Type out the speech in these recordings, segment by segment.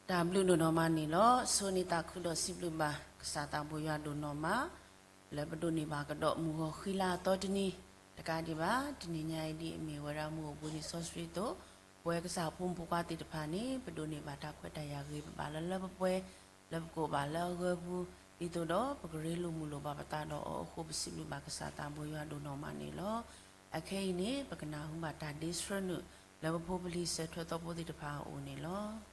တၢ်ဘျုးဒိၣ်နီၢ်မးန့ၣ်လီၤ. ဆိၣ်ဂ့ၤသးခုဒီးစံးဘျုးဘၣ်ကစၢ်သးဘိယွၤဒိၣ်နီၢ်မး လၢပဒိးန့ၢ်ဘၣ်ကဒီးမုၢ်ဂီၤဃံလၤအသီတနံၤ တကးဒံးဘၣ် တနံၤညါအံၤဒ်အမ့ၢ်ဝဲဒၣ်မုၢ်အိၣ်ဘှံးနံၤစီဆှံအသိး ပဝဲကစၢ်ဖိမုၣ်ဖိခွါသ့ၣ်တဖၣ်န့ၣ် ပဒိးန့ၢ်ဘၣ်တၢ်ခွဲးတၢ်ယာ်ဂ့ၤ ပဘၣ်လၢလၢပှဲၤပှဲၤ လၢပကိးဘၣ်လၢအဂၢၢ်ပူၤ ဒ်သိးဒီးပကရ့လိာ်မုာ်လိာ်ဘၣ်ပသးဒီးအီၤအဃိ ပစံးဘျုးဘၣ်ကစၢ်သးဘိယွၤဒိၣ်နီၢ်မးန့ၣ်လီၤ. အခဲအံၤန့ၣ် ပကနၢ်ဟူဘၣ်တၢ်ဒ့ဆှၢနုာ် လၢပဖိပလံၤစၢၤထွဲသီဖိသ့ၣ်တဖၣ်အအိၣ်န့ၣ်လီၤ.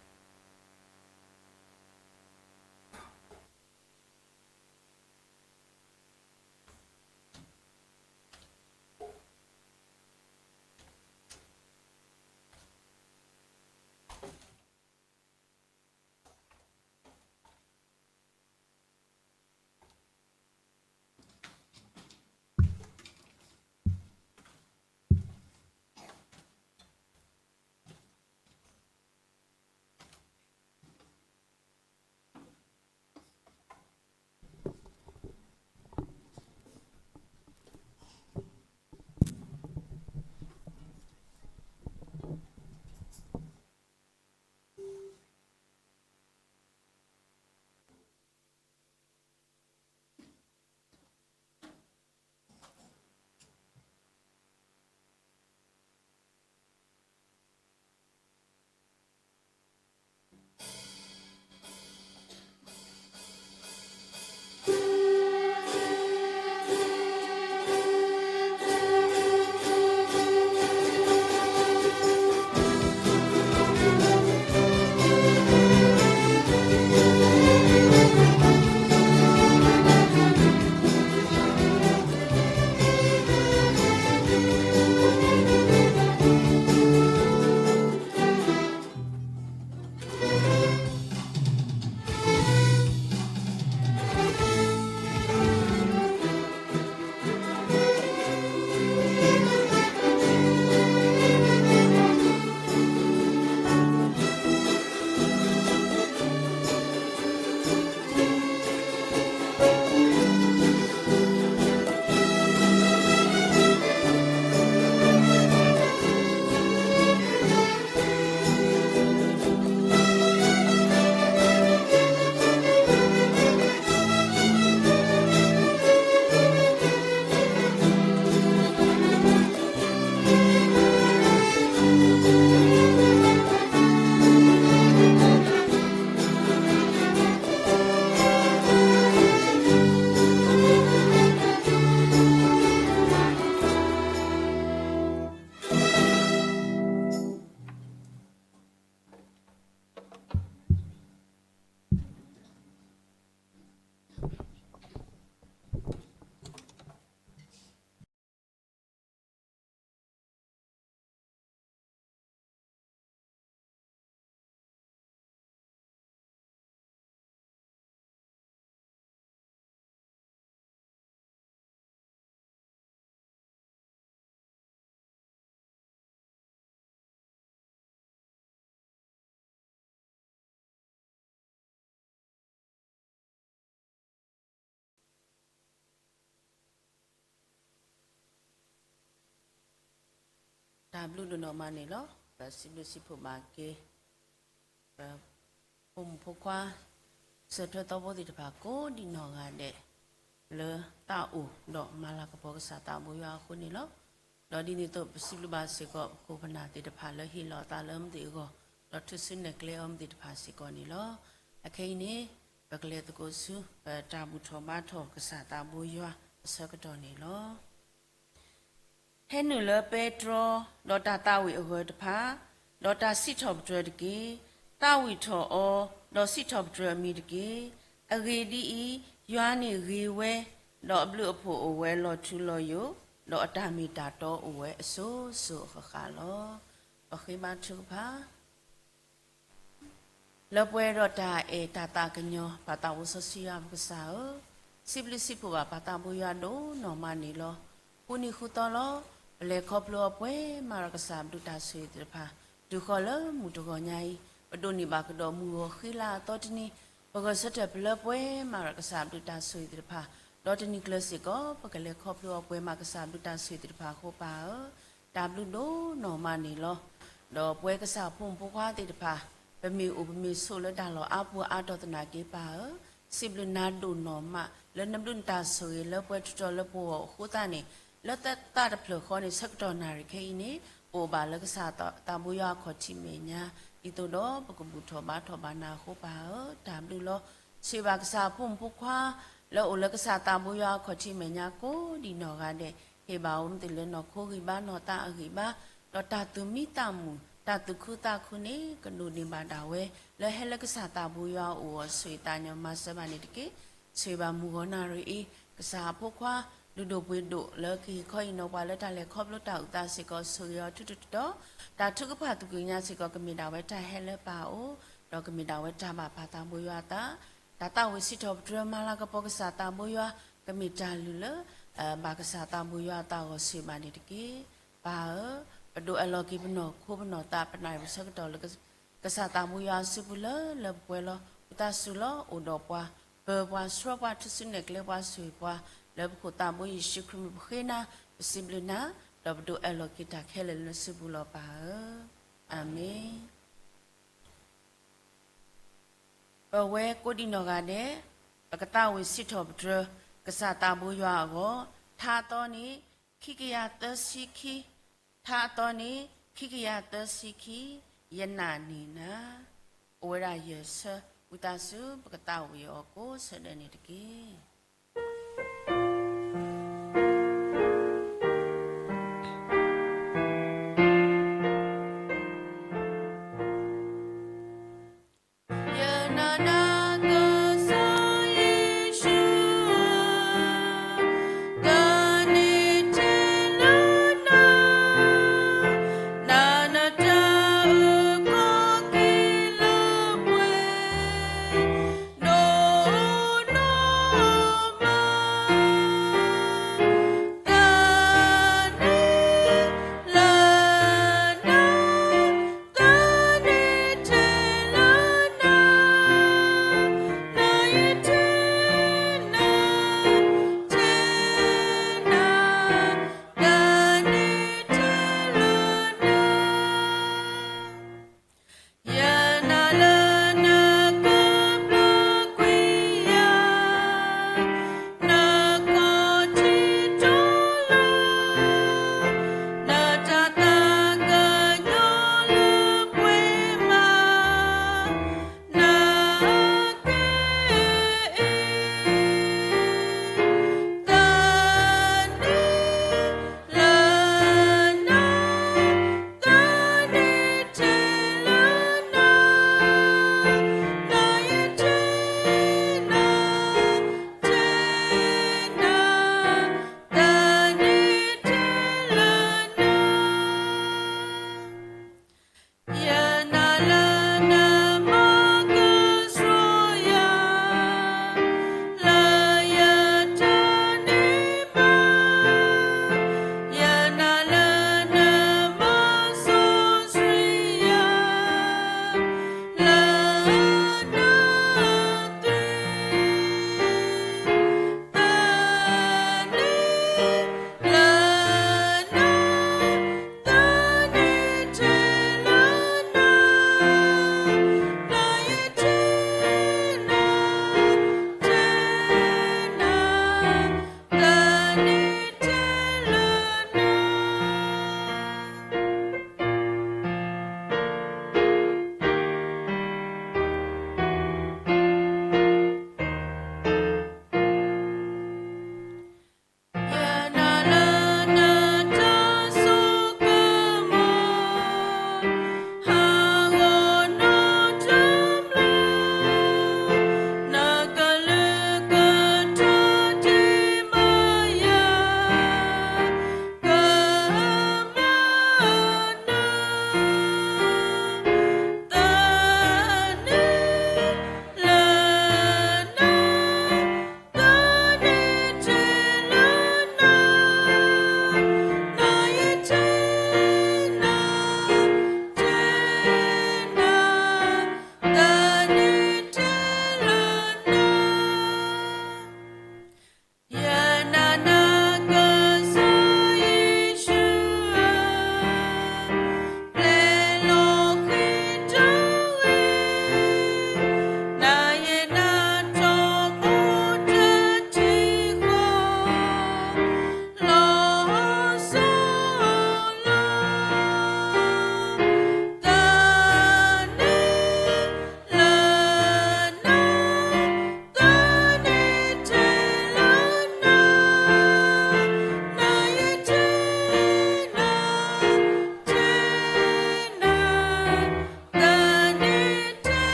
တၢ်ဘျုးဒိၣ်နီၢ်မးန့ၣ်လီၤ. ပစံးဘျုးစံးဖှိၣ်ဘၣ်က့ၤ ပဖိမုၣ်ဖိခွါ စၢၤထွဲသီဖိသ့ၣ်တဖၣ်ကိးဒံးနီၢ်ဂၤဒဲး လၢသးအိၣ်ဒီးမၤလၤကပီၤကစၢ်သးဘိယွၤအဃိန့ၣ်လီၤ. ဒီးဒ်န့ၣ်အသိး ပစံးဘျုးဘၣ်စ့ၢ်ကီး ပခိၣ်ပနၢ်သ့ၣ်တဖၣ်လၢဟ့ၣ်လီၤအသးလၢမ့ၢ်သ့ၣ်အဂီၢ် ဒီးထုးစုနဲၣ်ကျဲအီၤမ့ၢ်သ့ၣ်တဖၣ်စ့ၢ်ကီးန့ၣ်လီၤ. အခဲအံၤန့ၣ် ပကလဲၤသကိးဆူ ပတၢ်ဘူၣ်ထီၣ်ဘါထီၣ်ကစၢ်သးဘိယွၤအဆၢကတီၢ်န့ၣ်လီၤ. ဟဲနုာ်လၢပဲတြီ ဒီးတၢ်သးဝံၣ်အဂၢၢ်တဖၣ်, ဒီးတၢ်စံးထီၣ်ပတြၢၤတက့ၢ်. သးဝံၣ်ထီၣ်အီၤ, ဒီးစံးထီၣ်ပတြၢၤအမံၤတက့ၢ်. အဂ့ၢ်ဒ်အံၤ, ယွၤန့ၣ်ဂ့ၤဝဲ, ဒီးအဘျုးအဖှိၣ်အိၣ်ဝဲလီၤထူလီၤယိာ်, ဒီးအတၢ်မ့ၢ်တၢ်တီအိၣ်ဝဲအစိၤစိၤအဃၣ်ဃၣ်လီၤ. ပဃ့ဘါထုကဖၣ် လၢပှဲၤဒီးတၢ်အဲၣ်တၢ်သးကညီၤ ပၢ်သးဘိစီဆှံယွၤပကစၢ်ဧၢ, စံးဘျုးစံးဖှိၣ်ဘၣ်ပၢ်သးဘိယွၤဒိၣ်နီၢ်မးန့ၣ်လီၤ. ဃုနံၤဃုသီလီၤ, ပလဲၤခီဖျိအီၤပှဲၤမးဒီးကစၢ်ဘျုးတၢ်ဆိၣ်ဂ့ၤသ့ၣ်တဖၣ်, တုၤဃီၤလၢမုၢ်တဂီၤညါအံၤ, ပဒိးန့ၢ်ဘၣ်ကဒီးမုၢ်ဂီၤဃံလၤအသီတနံၤ, ပဂဲၤဆၢထၢၣ်ပလၢပှဲၤမးဒီးကစၢ်ဘျုးတၢ်ဆိၣ်ဂ့ၤသ့ၣ်တဖၣ်, ဒီးတနံၤကျၢၤစ့ၢ်ကီး ပကလဲၤခီဖျိအီၤပှဲၤမးကစၢ်ဘျုးတၢ်ဆိၣ်ဂ့ၤသ့ၣ်တဖၣ်အဃိပၢ်ဧၢ, တၢ်ဘျုးဒိၣ်နီၢ်မးန့ၣ်လီၤ. ဒီးပဝဲကစၢ်ဖိမုၣ်ဖိခွါသ့ၣ်တဖၣ် ပမ့ၢ်အိၣ်ပမ့ၢ်ဆိးလၢတၢ်လီၢ်အါပူၤအါတီၤသနာ်က့ပၢ်ဧၢ, စံးဘျုးနၤဒိၣ်နီၢ်မး လၢနဘျုးနတၢ်ဆိၣ်ဂ့ၤလၢပှဲၤထီၣ်လၢပဂီၢ်အဃိသတးန့ၣ်, လၢသးတဖျၢၣ်ဃီန့ၣ် ဆၢကတီၢ်နၣ်ရံၣ်ခဲအံၤန့ၣ် ပအိၣ်ဘၣ်လၢကစၢ်သးဘိယွၤအခီၣ်ထံးမဲာ်ညါ, ဒ်သိးဒီးပကဘူၣ်ထီၣ်ဘါထီၣ်ဘၣ်နၤအဃိပၢ်ဧၢ, တၢ်ဘျုးလီၤ. ဆံးဘၣ်ကစၢ်အဖိမုၣ်ဖိခွါ လၢအိၣ်လၢကစၢ်သးဘိယွၤအခီၣ်ထံးမဲာ်ညါကိးဒံးနီၢ်ဂၤဒဲး, ဟ့ၣ်ဘၣ်အီၤမ့ၢ်သ့ၣ်လၢနီၢ်ခိဂံၢ်ဘါနီၢ်သးအဂံၢ်ဘါ, ဒီးတၢ်သူၣ်မံသးမုာ် တၢ်သူၣ်ခုသးခုန့ၣ် ကဒိးန့ၢ်ဘၣ်ဒၣ်ဝဲ လၢဟဲလၢကစၢ်သးဘိယွၤအအိၣ်အီၤ ဆိၣ်ဂ့ၤသးညီမၤစၢၤဘၣ်န့ၣ်တက့ၢ်. ဆံးဘၣ်မုၢ်ဂီၤနၣ်ရံၣ်အံၤ ကစၢ်အဖိခွါ လုၢ်ဒိၣ်ပှ့ၤဒိၣ်လၢကဟ့ၣ်ခီဟ့ၣ်နီၤပှၤလၢ တၢ်လဲၤခီဖျိတၢ်အုၣ်သးစ့ၢ်ကီး ဆိၣ်ဂ့ၤအီၤထူထူတီတီ, တၢ်ထုကဖၣ်သူၣ်ကံၢ်ညါစ့ၢ်ကီး ကမ့ၢ်ဒၣ်ဝဲတၢ်ဟဲလၢပၢ်အအိၣ်, ဒီးကမ့ၢ်ဒၣ်ဝဲတၢ်ဘၣ်ပၢ်သးဘိယွၤအသး, တၢ်သးဝံၣ်စံးထီၣ်ပတြၢၤမၤလၤကပီၤကစၢ်သးဘိယွၤ ကမ့ၢ်တၢ်လုၢ်လၢ ဘၣ်ကစၢ်သးဘိယွၤအသးအဂီၢ် ဆိၣ်ဂ့ၤဘၣ်န့ၣ်တက့ၢ်. ပၢ်ဧၢ, ပဒိးအၢၣ်လီၤက့ၤပနီၢ်ခိပနီၢ်သး ပနၣ်ရံၣ်ပဆၢကတီၢ်လၢ ကစၢ်သးဘိယွၤအစုပူၤလၢလၢပှဲၤပှဲၤလီၤ. ဝံသးစူၤလီၤ အိၣ်ဒီးပှၤ, ပၢၤပှၤဆှၢပှၤ ထုးစုနဲၣ်ကျဲပှၤ ဆိၣ်ဂ့ၤပှၤ, လၢပခိၣ်သးဘိယ့ၣ်ၡူးခရံာ်မံၤပဃ့နၤ, ပစံးဘျုးနၤ, ဒီးပဒိးအၢၣ်လီၤက့ၤတၢ်ခဲလၢာ်လၢနစုပူၤလီၤပၢ်ဧၢ. အၤမ့ၣ်. ပဝဲကိးဒံးနီၢ်ဂၤဒဲး, ပကသးဝံၣ်စံးထီၣ်ပတြၢၤ ကစၢ်သးဘိယွၤအဂီၢ်, ထါအသီန့ၣ် ခံကယၤသၢဆံခံ, ထါအသီန့ၣ် ခံကယၤသၢဆံခံ, ယနာ်န့ၢ်နၤ. အိၣ်ဝဲဒၣ်ယဲၢ်ဆၢ, ဝံသးစူၤ ပကသးဝံၣ်အီၤကိးဆၢဒဲးန့ၣ်တက့ၢ်.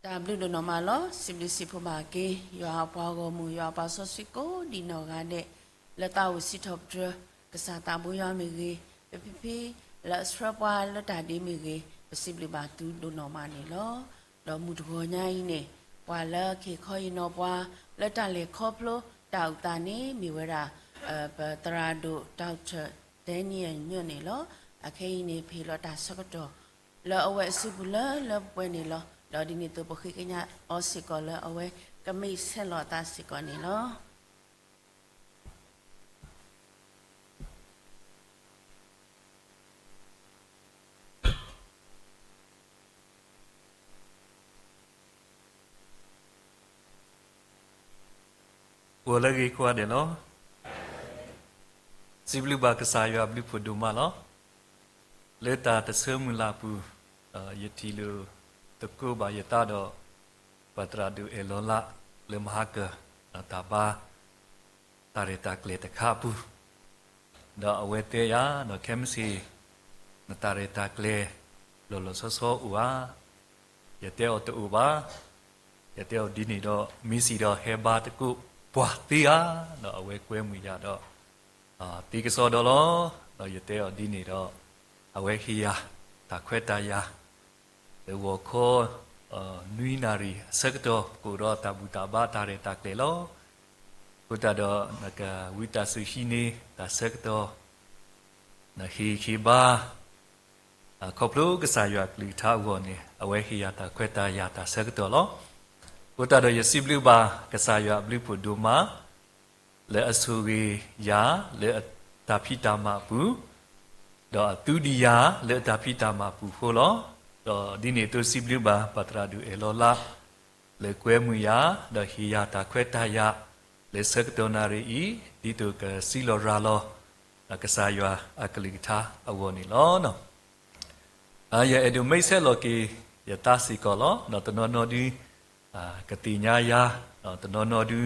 တၢ်ဘျုးဒိၣ်နီၢ်မးလီၤ. စံးဘျုးစံးဖှိၣ်ဘၣ်က့ၤ ယွၤအပှၤဂီၢ်မုၢ် ယွၤအပှၤစီဆှံကိးဒံးနီၢ်ဂၤဒဲး လၢသးအိၣ်စံးထီၣ်ပတြၢၤ ကစၢ်သးဘိယွၤမ့ၢ်ဂ့ၤ, ပဖံဖံ လၢအဆှၢပှၤလၢတၢ်ဒ့မ့ၢ်ဂ့ၤ, ပစံးဘျုးဘၣ်သုဒိၣ်နီၢ်မးန့ၣ်လီၤ. ဒီးမုၢ်တဂီၤညါအံၤန့ၣ် ပှၤလၢကဟ့ၣ်ခီဟ့ၣ်နီၤပှၤ လၢတၢ်လဲၤခီဖျိတၢ်အုၣ်သးန့ၣ် မ့ၢ်ဝဲဒၣ် ပသရၣ်ဒိၣ် Doctor Daniel Nyunt န့ၣ်လီၤ. အခဲအံၤန့ၣ် ပဟ့ၣ်လီၤတၢ်ဆၢကတီၢ် လၢအဝဲအစုပူၤလၢလၢပှဲၤပှဲၤန့ၣ်လီၤ. ဒီးဒ်န့ၣ်အသိး ပဃ့ကညးအီၤစ့ၢ်ကီးလၢအဝဲကမ့ၢ်ဆဲးလီၤအသးစ့ၢ်ကီးန့ၣ်လီၤ. ဂီၤလၢအဂ့ၤကိးဂၤဒဲးလီၤ. စံးဘျုးဘၣ်ကစၢ်ယွၤအဘျုးဖှိၣ်ဒိၣ်မးလီၤ. လၢတၢ်တဆၢမုၢ်လၢ်အပူၤ, ယထံၣ်လိာ်သကိးဘၣ်ယသးဒီး ပှၤသရၣ်ဒိၣ်အဲၣ်လီၤလး လၢမဟါကၢၢ် တၢ်ဘါ တၢ်ရဲၣ်တၢ်ကျဲၤတခါအပူၤ, ဒီးအဝဲတဲယၤ ဒီးခဲမုၢ်ဆ့ၣ် နတၢ်ရဲၣ်တၢ်ကျဲၤ လီၤလီၤဆီဆီအိၣ်ဧါ. ယတဲအီၤတအိၣ်ဘၣ်. ယတဲအီၤဒ်န့ၣ်ဒီး မ့ၢ်စံးဒီးဟဲဘါသကိးပှၤသ့ဧါ. ဒီးအဝဲကွဲမုာ်ယၤဒီး သ့ကစီဒီလီၤ. ဒီးယတဲအီၤဒ်န့ၣ်ဒီး အဝဲဟ့ၣ်ယၤတၢ်ခွဲးတၢ်ယာ် လၢဂီၤခီ နွံနၣ်ရံၣ်အဆၢကတီၢ် ကအိၣ်ဒီးတၢ်ဘူၣ်တၢ်ဘါတၢ်ရဲၣ်တၢ်ကျဲၤလီၤ. အဃိသတးဒီး နကဝံသးစူၤဟံးန့ၢ်တၢ်ဆၢကတီၢ် နဟ့ၣ်ဟ့ၣ်ဘါ ခီဖျိကစၢ်ယွၤအကလုၢ်ကထါအဂီၢ်န့ၣ် အဝဲဟ့ၣ်ယၤတၢ်ခွဲးတၢ်ယာ်တၢ်ဆၢကတီၢ်လီၤ. အဃိသတးဒီးယစံးဘျုးဘၣ်ကစၢ်ယွၤအဘျုးဖှိၣ်ဒိၣ်မး လၢအဆိၣ်ဂ့ၤယၤလၢအတၢ်ဖံးတၢ်မၤအပူၤ, ဒီးအသူဒံးယၤလၢအတၢ်ဖံးတၢ်မၤအပူၤအဃိလီၤ. ဒီးဒ်န့ၣ်အသိးစံးဘျုးဘၣ်ပှၤသရၣ်ဒိၣ်အဲၣ်လီၤလး လၢကွဲမုာ်ယၤ ဒီးဟ့ၣ်ယၤတၢ်ခွဲးတၢ်ယာ် လၢဆၢကတီၢ်နၣ်ရံၣ်အံၤ ဒ်သိးကစံးလီၤရၤလီၤ ကစၢ်ယွၤအကလုၢ်ကထါအဂီၢ်န့ၣ်လီၤ. ယအဲၣ်ဒိးမ့ၢ်ဆဲးလီၤက့ၤယသးစ့ၢ်ကီးလီၤ. ဒီးတနီၤနီၤဒု ကသ့ၣ်ညါယၤ, ဒီးတနီၤနီၤဒု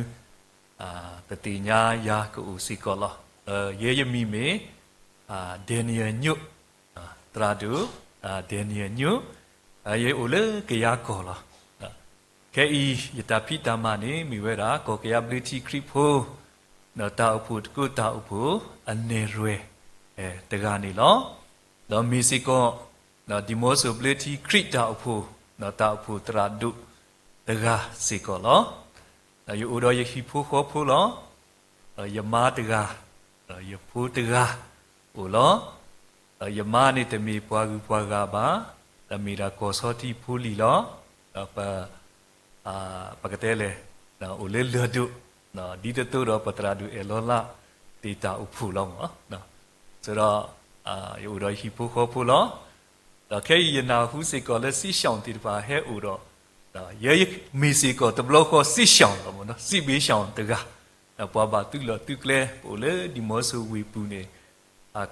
တသ့ၣ်ညါယၤကအိၣ်စ့ၢ်ကီးလီၤ. ယဲယမံၤမ့ၢ် Daniel Nyunt, သရၣ်ဒိၣ် Daniel Nyunt, ယအိၣ်လၢကယၤကီၢ်လီၤ. ခဲအံၤယတၢ်ဖံးတၢ်မၤန့ၣ် မ့ၢ်ဝဲဒၣ် ကီၢ်ကယၤဘျၢထံခရံာ်ဖိ ဒီးတၢ်အိၣ်ဖှိၣ်တကိးတၢ်အိၣ်ဖှိၣ်အနဲၣ်ရွဲၣ်တဂၤန့ၣ်လီၤ. ဒီးမ့ၢ်စ့ၢ်ကီး ဒီးဒံၣ်မိၤစိၣ်ဘျၢထံခရံာ်တၢ်အိၣ်ဖှိၣ် ဒီးတၢ်အိၣ်ဖှိၣ်သရၣ်ဒိၣ်တဂၤစ့ၢ်ကီးလီၤ. ဒီးယအိၣ်ဒီးယဟံၣ်ဖိဃီဖိလီၤ. ဒီးယမါတဂၤ, ဒီးယဖိတဂၤအိၣ်လီၤ. ဒီးယမါန့ၣ်တမ့ၢ်ပှၤဂုၤပှၤဂၤဘၣ်, ဒီးမ့ၢ်ဒၣ်ကီၢ်ဆီထံဖိလံၤလီၤ. ဒီးပ ပကတဲလဲၣ်, အိၣ်လၢလၢၢ်ဒိၣ်, ဒ်သိးသိးဒီးပသရၣ်ဒိၣ်အဲၣ်လီၤလး တ့ၢ်တၢ်အိၣ်ဖှိၣ်လီၤမး. ဆိုတော့ ယအိၣ်ဒီးယဟံၣ်ဖိဃီဖိလီၤ. ဒီးခဲအံၤယနၢ်ဟူစ့ၢ်ကီးလၢ စစ်ရှောင် သ့ၣ်တဖၣ်ဟဲအိၣ်ဒီး, ယမ့ၢ်စ့ၢ်ကီးတဘျီဃီ စစ်ရှောင် လီၤမး, စစ်ရှောင် တဂၤ, ပှၤဘၣ်သုးလီၢ်သုးကျဲ ပအိၣ်လၢဒံၣ်မိၤစိၣ်ဝ့ၢ်ပူၤန့ၣ်,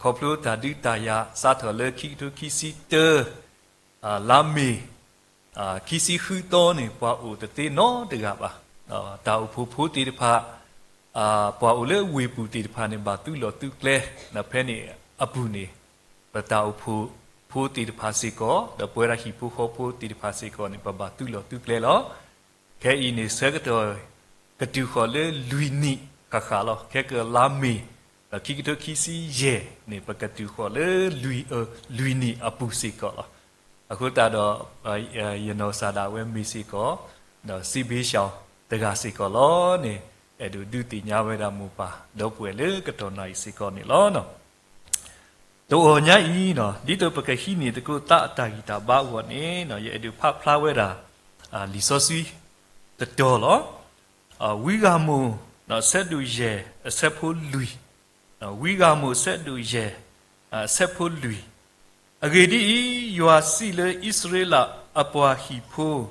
ခီဖျိတၢ်ဒုးတၢ်ယၤစးထီၣ်လၢခံကထိခံဆံတၢ လါမ့ၤ ခံဆံဃုသီန့ၣ် ပှၤအိၣ်တသ့နီတဂၤဘၣ်. တၢ်အိၣ်ဖှိၣ်ဖိသ့ၣ်တဖၣ်, ပှၤအိၣ်လၢဝ့ၢ်ပူၤသ့ၣ်တဖၣ်န့ၣ် ဘၣ်သုးလီၢ်သုးကျဲ, ဒီးဖဲန့ၣ်အပူၤန့ၣ် ပတၢ်အိၣ်ဖှိၣ်ဖိသ့ၣ်တဖၣ်စ့ၢ်ကီး ဒီးပဝဲဒၣ်ဟံၣ်ဖိဃီဖိသ့ၣ်တဖၣ်စ့ၢ်ကီးန့ၣ် ပဘၣ်သုးလီၢ်သုးကျဲလီၤ. ခဲအံၤန့ၣ်ဆၢကတီၢ် ကတုၤဃီၤလၢလွံၢ်နံၣ်ဃၣ်ဃၣ်လီၤ. ခဲကလါမ့ၤ ဒီးခံကထိခံဆံယဲၢ်န့ၣ် ပကတုၤဃီၤလၢလွံၢ်နံၣ်အပူၤစ့ၢ်ကီးလီၤ. အဃိသတးဒီး ယနီၢ်ကစၢ်ဒၣ်ဝဲမ့ၢ်စ့ၢ်ကီး ဒီးစစ်ရှောင် တဂၤစ့ၢ်ကီးလီၤန့ၣ် အဲၣ်ဒိးဒုးသ့ၣ်ညါဝဲဒၣ်မိၢ်ပၢ်ဒီပုၢ်ဝဲၢ်လၢကတီၢ်နၣ်အံၤစ့ၢ်ကီးန့ၣ်လီၤ. တအီၣ်ညါအံၤ ဒ်သိးပကဟံးန့ၢ်သကိးသးအတၢ်ဂံၢ်တၢ်ဘါအဂီၢ်န့ၣ် ယအဲၣ်ဒိးဖးဖျါဝဲဒၣ် လံာ်စီဆှံတတီၤလီၤ. ဝံဂၤမိၢ် ဆၢဒိၣ်ယဲၢ် အဆၢဖိလွံၢ်, ဝံဂၤမိၢ်ဆၢဒိၣ်ယဲၢ် အဆၢဖိလွံၢ်, အဂ့ၢ်ဒ်အံၤ, ယွၤစံးလၢအံၣ်စရ့လးအပှၤဟံၣ်ဖိဒ်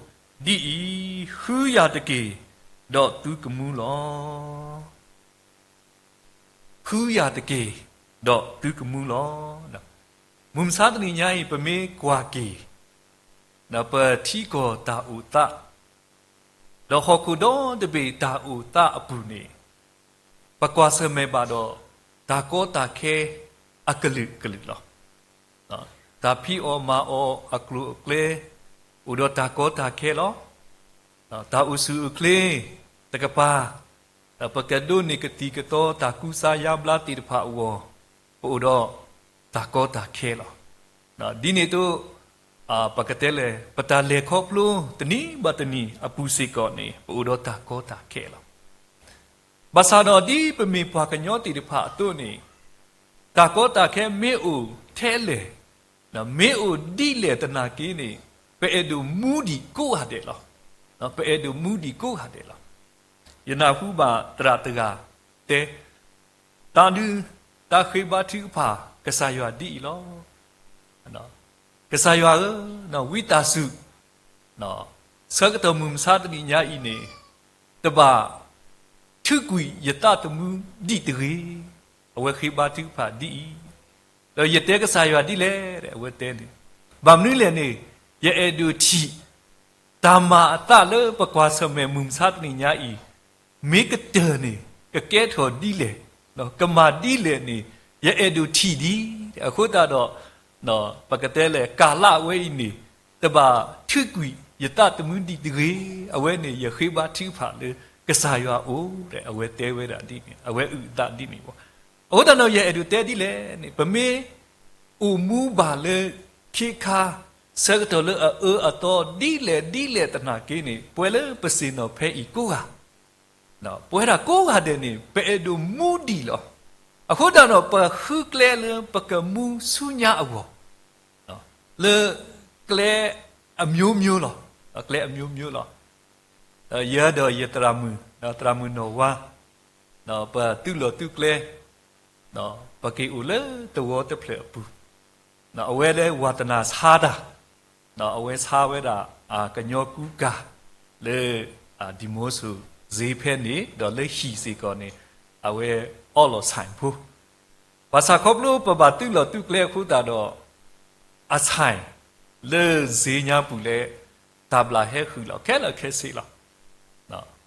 အံၤ, ဃုယၤတက့ၢ်, ဒီးသုကမူလီၤ. ဃုယၤတက့ၢ်, ဒီးသုကမူလီၤ. မုၢ်မဆါတနံၤညါအံၤ ပမ့ၢ်ကွၢ်က့ၤ ဒီးပထံကီၢ်တၢ်အိၣ်သး ဒီးဟီၣ်ခိၣ်ဒီတဘ့ၣ်တၢ်အိၣ်သးအပူၤန့ၣ် ပကွၢ်ဆၢၣ်မဲာ်ဘၣ်ဒီး တၢ်ကီတၢ်ခဲအကလုာ်ကလုာ်လီၤ. တၢ်ဖံးအီၣ်မၤအီၣ်အကျိၤအကျဲ အိၣ်ဒီးတၢ်ကီတၢ်ခဲလီၤ. တၢ်အိၣ်ဆူၣ်အိၣ်ချ့တကပၤ, ဒီးပကဒိးန့ၢ်ကသံၣ်ကသီတၢ်ကူစါယါဘျါသ့ၣ်တဖၣ်အဂီၢ်, ပအိၣ်ဒီးတၢ်ကီတၢ်ခဲလီၤ. ဒ်န့ၣ်အသိး ပကတဲလဲၣ် ပတၢ်လဲၤခီဖျိတနံၤဘၣ်တနံၤအပူၤစ့ၢ်ကီးန့ၣ် ပအိၣ်ဒီးတၢ်ကီတၢ်ခဲလီၤ. ဘၣ်ဆၣ်ဒီးဒ်ပမ့ၢ်ပှၤကညီသ့ၣ်တဖၣ်အသိးန့ၣ်, တၢ်ကီတၢ်ခဲမ့ၢ်အိၣ်ထဲလဲၣ်, မ့ၢ်အိၣ်ဒ်လဲၣ်သနာ်က့န့ၣ်, ပအဲၣ်ဒိးမူဒံးကိးဂၤဒဲးလီၤ. ပအဲၣ်ဒိးမူဒံးကိးဂၤဒဲးလီၤ. ယနၢ်ဟူဘၣ်သရၣ်တဂၤတဲ, တၢ်ဒုးတၢ်ဃ့ဘါထုကဖၣ်ကစၢ်ယွၤဒ်အံၤလီၤ. ကစၢ်ယွၤဧၢ, ဝံသးစူၤ ဆၢကတီၢ်မုၢ်မဆါတနံၤညါအံၤန့ၣ်, တဘၣ်ထုးကွံာ်ယသးသမူဒံးတဂ့ၤ. အဝဲဃ့ဘါထုကဖၣ်ဒ်အံၤ, ဒီးယတဲကစၢ်ယွၤဒ်လဲၣ်, အဝဲတဲန့ၣ်, ဘၣ်မနုၤလဲၣ်န့ၣ်, ယအဲၣ်ဒိးထံၣ် တၢ်မၤအသးလၢပကွၢ်ဆၢၣ်မဲာ်မုၢ်မဆါတနံၤညါအံၤ, မ့ၢ်ကတၢၢ်န့ၣ် ကကဲထီၣ်ဒ်လဲၣ်, ကမၤဒ်လဲၣ်န့ၣ်, ယအဲၣ်ဒိးထံၣ်ဒံး. အဃိသတးဒီး ပကတဲလဲၣ် ကၤလၢ်ဝဲအံၤန့ၣ်, တဘၣ်ထုးကွံာ်ယသးသမူဒံးတဂ့ၤ. အဝဲန့ၣ်ယဃ့ဘါထုကဖၣ်လၢကစၢ်ယွၤအအိၣ်, အဝဲတဲဝဲဒၣ်ဒ်န့ၣ်, အဝဲအုၣ်အသးဒ်န့ၣ်လီၤ. အဃိသတးဒီး ယအဲၣ်ဒိးတဲဒ်လဲၣ်န့ၣ်, ပမ့ၢ်အိၣ်မူဘၣ်လၢခ့ခါ ဆၢကတီၢ်လၢအအၢအသီ ဒ်လဲၣ်ဒ်လဲၣ်သနာ်က့န့ၣ်, ပှၤလၢပဆ့ၣ်နီၤဖဲအံၤကိးဂၤ, ပဝဲဒၣ်ကိးဂၤဒဲးန့ၣ် ပအဲၣ်ဒိးမူဒံးလီၤ. အဃိသတးဒီး ပဃုကျဲလၢပကမူဆူညါအဂီၢ်, လၢကျဲအမျိုးမျိုးလီၤ. ကျဲအမျိုးမျိုးလီၤ. ယဲဒီးယသရၣ်မုၣ်, သရၣ်မုၣ်နီၢ်ဝါ, ပသုးလီၢ်သုးကျဲ, ပက့ၤအိၣ်လၢသဝီတဖျၢၣ်အပူၤ, အဝဲလၢဝါသနာဆါတၢ်, အဝဲဆါဝဲဒၣ် ကညီကူကၤလၢ ဒံၣ်မိဆိၣ်စ့ဖဲန့ၣ်, ဒီးလၢဟံၣ်စ့ၢ်ကီးန့ၣ် အဝဲအီလီၤဆၣ်ဖိ ဘၣ်ဆၣ်ခီဖျိပဘၣ်သုးလီၢ်သုးကျဲအဃိသတးဒီး အဆၣ်လၢစ့ညါပူၤလဲၣ်, တၢ်ဘျၣ်ဟဲဃုာ်လီၤခဲလၢာ်ခဲဆ့လီၤ.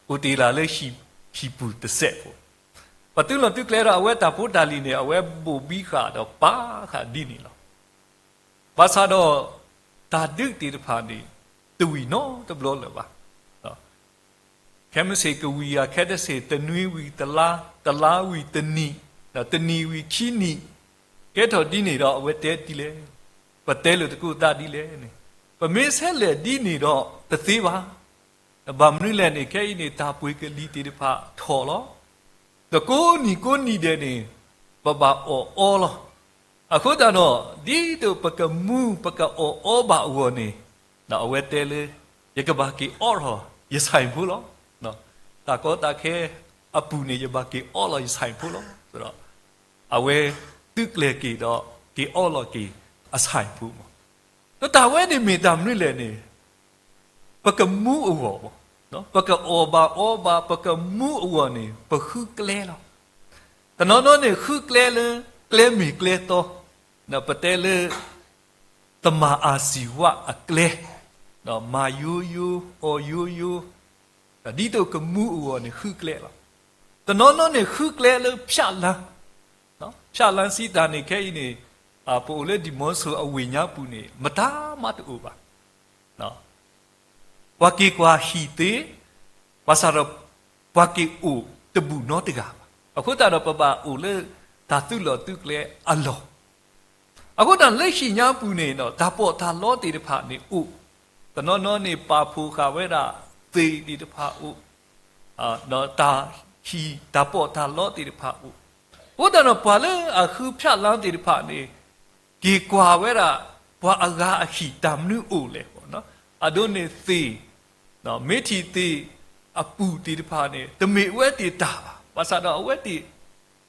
အိၣ်တ့ၢ်လၢဟံၣ်ပူၤတစဲးဖိ, ပသုးလီၢ်သုးကျဲဒီး အဝဲတၢ်ဖိတၢ်လံၤန့ၣ် အဝဲဘိၣ်ဘံဃာ်ဒီးပာ်ဃာ်ဒ်န့ၣ်လီၤ. ဘၣ်ဆၣ်ဒီး တၢ်ဒုးသ့ၣ်တဖၣ်န့ၣ် တဝံၣ်နီတဘျီလၢၤဘၣ်. ခဲမုၢ်ဆ့ၣ်ကဝံၤဂၤ, ခဲတဆ့ၣ်တနွံဝံၤတလါ, တလါဝံၤတနံၣ်, ဒီးတနံၣ်ဝံၤခံနံၣ်, ကဲထီၣ်ဒ်န့ၣ်ဒီး အဝဲတဲဒ်လဲၣ်, ပတဲလိာ်သကိးသးဒ်လဲၣ်န့ၣ်, ပမ့ၢ်ဆဲးလဲၤဒ်န့ၣ်ဒီးတသ့ဘၣ်. ဘၣ်မနုၤလဲၣ်န့ၣ် ခဲအံၤန့ၣ် တၢ်ပှ့ၤကလံၤသ့ၣ်တဖၣ်ထီၣ်လီၤ. ဒီးကိးနံၣ်ကိးနံၣ်ဒဲးန့ၣ် ပဘၣ်အီၣ်အီလီၤ. အဃိသတးဒီး ဒ်သိးပကမူပကအီၣ်အီဘၣ်အဂီၢ်န့ၣ်, အဝဲတဲလၢ ယကဘၣ်က့ၤအီလီၤယဆၣ်ဖိလီၤ. တၢ်ကီတၢ်ခဲအပူၤန့ၣ် ယဘၣ်က့ၤအီလီၤယဆၣ်ဖိလီၤ. ဆိုတော့ အဝဲသုးကျဲၤက့ၤဒီး က့ၤအီလီၤက့ၤအဆၣ်ဖိမး. ဒီးတၢ်ဝဲန့ၣ်မ့ၢ်တၢ်မနုၤလဲၣ်န့ၣ်, ပကမူအဂီၢ်, ပကအီၣ်ဘၣ်အီဘၣ် ပကမူအဂီၢ်န့ၣ် ပဃုကျဲလီၤ. တနီၤနီၤန့ၣ် ဃုကျဲလၢကျဲမ့ၢ်ကျဲတီ, ပတဲလၢ သမၢ်အၤစံၣ်ဝးအကျဲ, မၤယိယိ, အီၣ်ယိယိ, ဒ်သိးကမူအဂီၢ်န့ၣ် ဃုကျဲလီၤ. တနီၤနီၤန့ၣ် ဃုကျဲလၢဖၠၣ်လါ, ဖၠၣ်လါစံးတၢ်န့ၣ် ခဲအံၤန့ၣ် ပအိၣ်လၢဒံၣ်မိဆိၣ်အဝ့ၢ်ညါပူၤန့ၣ် မတၤမးတအိၣ်ဘၣ်. ပှၤက့ၤကွၢ်ဟံၣ်သ့, ဘၣ်ဆၣ်ဒီး ပှၤက့ၤအိၣ်တဘူၣ်နီတဂၤဘၣ်. အဃိသတးဒီး ပဘၣ်အိၣ်လၢတၢ်သုးလီၢ်သုးကျဲအလီၢ်. အဃိသတးလၢဟံၣ်ညါပူၤန့ၣ်ဒီး တၢ်ပီးတၢ်လီသ့ၣ်တဖၣ်န့ၣ်အိၣ်, တနီၤနီၤန့ၣ် ပာ်ဖှိၣ်ဃာ်ဝဲဒၣ်သ့ၣ်သ့ၣ်တဖၣ်အိၣ်, ဒီးတၢ်ဟံၣ်တၢ်ပီးတၢ်လီသ့ၣ်တဖၣ်အိၣ်. အဃိသတးဒီး ပှၤလၢအဃုဖၠၣ်လါသ့ၣ်တဖၣ်န့ၣ် က့ၤကွၢ်ဝဲဒၣ် ပှၤအဂၤအဟံၣ်တၢ်မနုၤအိၣ်လဲၣ်, အဒိန့ၣ်သ့ၣ်, မ့ၢ်ထံၣ်သ့ၣ်အပူၤသ့ၣ်တဖၣ်န့ၣ် တမ့ၢ်အဝဲသ့ၣ်တၢ်ဘၣ်. ဘၣ်ဆၣ်ဒီးအဝဲသ့ၣ်တီၣ်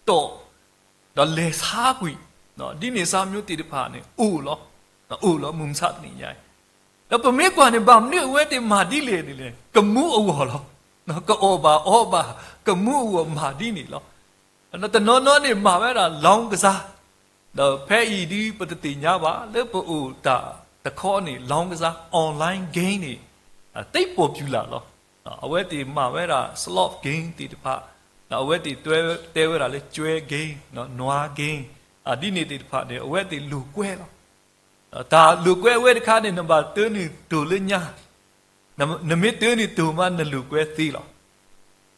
ဒီးလဲၤဆါကွံာ်, ဒ်န့ၣ်စါမျိုးသ့ၣ်တဖၣ်န့ၣ် အိၣ်လီၤ, အိၣ်လီၤမုၢ်မဆါတနံၤညါအံၤ. ဒီးပမ့ၢ်ကွၢ်န့ၣ် ဘၣ်မနုၤအဝဲသ့ၣ်မၤဒ်လဲၣ်န့ၣ်လဲၣ်, ကမူအဂီၢ်လီၤ. ကအီၣ်ဘၣ်အီဘၣ် ကမူအဂီၢ်မၤဒ်န့ၣ်လီၤ. တနီၤနီၤန့ၣ် မၤဝဲဒၣ် လောင်းကစား, ဒီးဖဲအံၤဒ်ပတသ့ၣ်ညါဘၣ် လၢပအိၣ်တၢ်တခီန့ၣ် လောင်းကစား online game န့ၣ် သ့ popular လီၤ. အဝဲသ့ၣ်မၤဝဲဒၣ် slot game သ့ၣ်တဖၣ်, အဝဲသ့ၣ်တဲဝဲဒၣ်လၢ ကျွဲ game, နွား game, ဒ်န့ၣ်သ့ၣ်တဖၣ်န့ၣ် အဝဲသ့ၣ်လိာ်ကွဲလီၤ. တၢ်လိာ်ကွဲဝဲတခါန့ၣ် နဘၣ်တၢနုာ်တိၢ်လၢညါ, နမ့ၢ်တၢန့ၣ်တိၤမး နလိာ်ကွဲသ့လီၤ.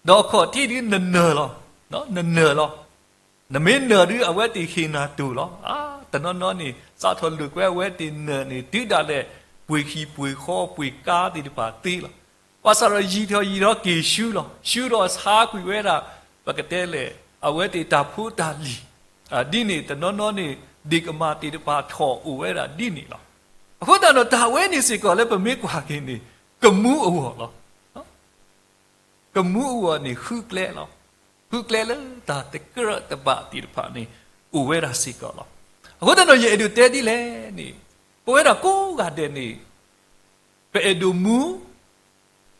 ဒီးအခီၣ်ထံးဒုးနနၢၤလီၤ, နနၢၤလီၤ. နမ့ၢ်နၢၤဒုး အဝဲသ့ၣ်ဟ့ၣ်နၤတိၤလီၤ. အါ, တနီၤနီၤန့ၣ် စးထီၣ်လိာ်ကွဲအဝဲသ့ၣ်နၢၤန့ၣ် တုၤဒၣ်လဲာ် ပှ့ၤဟံၣ်ပှ့ၤဃီပှ့ၤကါသ့ၣ်တဖၣ်သ့လီၤ. ဘၣ်ဆၣ်ဒီးယံာ်ထီၣ်ယံာ်ထီၣ်က့ၤဆူလီၤ. ဆူဒီးဆါကွံာ်ဝဲဒၣ် ပကတဲလဲၣ် အဝဲသ့ၣ်တၢ်ဖိတၢ်လံၤ ဒ်န့ၣ် တနီၤနီၤန့ၣ် ဒ့ၣ်ကမၢ်သ့ၣ်တဖၣ်ထီၣ်အိၣ်ဝဲဒၣ်ဒ်န့ၣ်လီၤ. အဃိသတးဒီး တၢ်ဝဲန့ၣ်စ့ၢ်ကီးလၢပမ့ၢ်ကွၢ်က့ၤန့ၣ် ကမူအဂီၢ်လီၤ. ကမူအဂီၢ်န့ၣ် ဃုကျဲလီၤ. ဃုကျဲလၢတၢ်တကြၢးတဘၣ်သ့ၣ်တဖၣ်န့ၣ် အိၣ်ဝဲဒၣ်စ့ၢ်ကီးလီၤ. အဃိသတးဒီး ယအဲၣ်ဒိးတဲဒ်လဲၣ်န့ၣ် ပဝဲဒၣ်ကိးဂၤဒဲးန့ၣ် ပအဲၣ်ဒိးမူ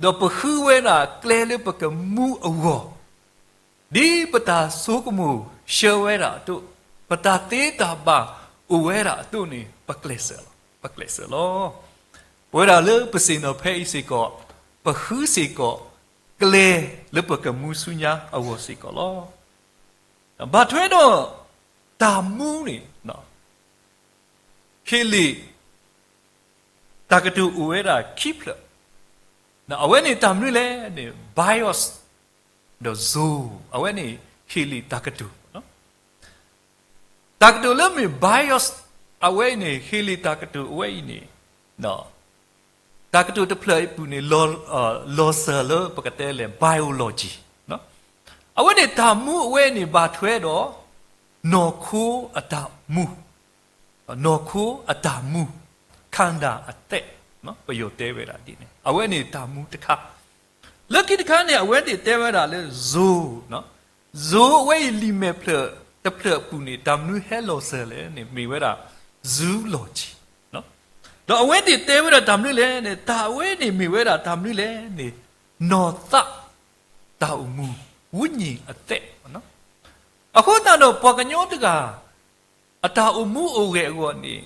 ဒီးပဃုဝဲဒၣ်ကျဲလၢပကမူအဂီၢ် ဒ်ပတၢ်ဆိကမိၣ်ဆၢဝဲဒၣ်အသိး, ပတၢ်သ့တၢ်ဘၣ်အိၣ်ဝဲဒၣ်အသိးန့ၣ် ပကျဲးစၢးလီၤ, ပကျဲးစၢးလီၤ. ပဝဲဒၣ်လၢပဆ့ၣ်နီၤဖဲအံၤစ့ၢ်ကီး, ပဃုစ့ၢ်ကီး ကျဲလၢပကမူဆူညါအဂီၢ်စ့ၢ်ကီးလီၤ. ဘၣ်ထွဲဒီး တၢ်မူန့ၣ် ဟ့လ့ၣ် တၢ်ကတိၤအိၣ်ဝဲဒၣ်ခံဖျၢၣ်, အဝဲန့ၣ်တၢ်မနုၤလဲၣ်န့ၣ် bios ဒီး zoe အဝဲန့ၣ် ဟ့လ့ၣ်တၢ်ကတိၤ, တၢ်ကတိၤလၢမ့ၢ် bios အဝဲအံၤန့ၣ် ဟ့လ့ၣ်တၢ်ကတိၤအဝဲအံၤန့ၣ် တၢ်ကတိၤတဖျၢၣ်အံၤအပူၤန့ၣ် လီၤစၢၤလၢပကတဲလဲၣ် biology အဝဲန့ၣ်တၢ်မူအဝဲန့ၣ်ဘၣ်ထွဲဒီး နီၢ်ခိအတၢ်အိၣ်မူ, နီၢ်ခိအတၢ်မူ, ခန္ဓာအသက် ပယီၤတဲဝဲဒၣ်ဒ်န့ၣ် အဝဲန့ၣ်တၢ်မူတခါ, လၢခံတခါန့ၣ် အဝဲသ့ၣ်တဲဝဲဒၣ်လၢ zoe, zoe အဝဲအံၤလံာ်မဲာ်ဖျၢၣ်တဖျၢၣ်အပူၤန့ၣ် တၢ်မနုၤဟဲလီၤစၢၤလဲၣ်န့ၣ် မ့ၢ်ဝဲဒၣ် zoology ဒီးအဝဲသ့ၣ်တဲဝဲဒၣ်တၢ်မနုၤလဲၣ်န့ၣ် တၢ်အဝဲန့ၣ်မ့ၢ်ဝဲဒၣ်တၢ်မနုၤလဲၣ်န့ၣ် နီၢ်သးတၢ်အိၣ်မူ, ဝိညာဉ်အသက် အဃိသတးဒီးပှၤကညီတဂၤ အတၢ်အိၣ်မူအိၣ်ဂဲၤအဂီၢ်န့ၣ်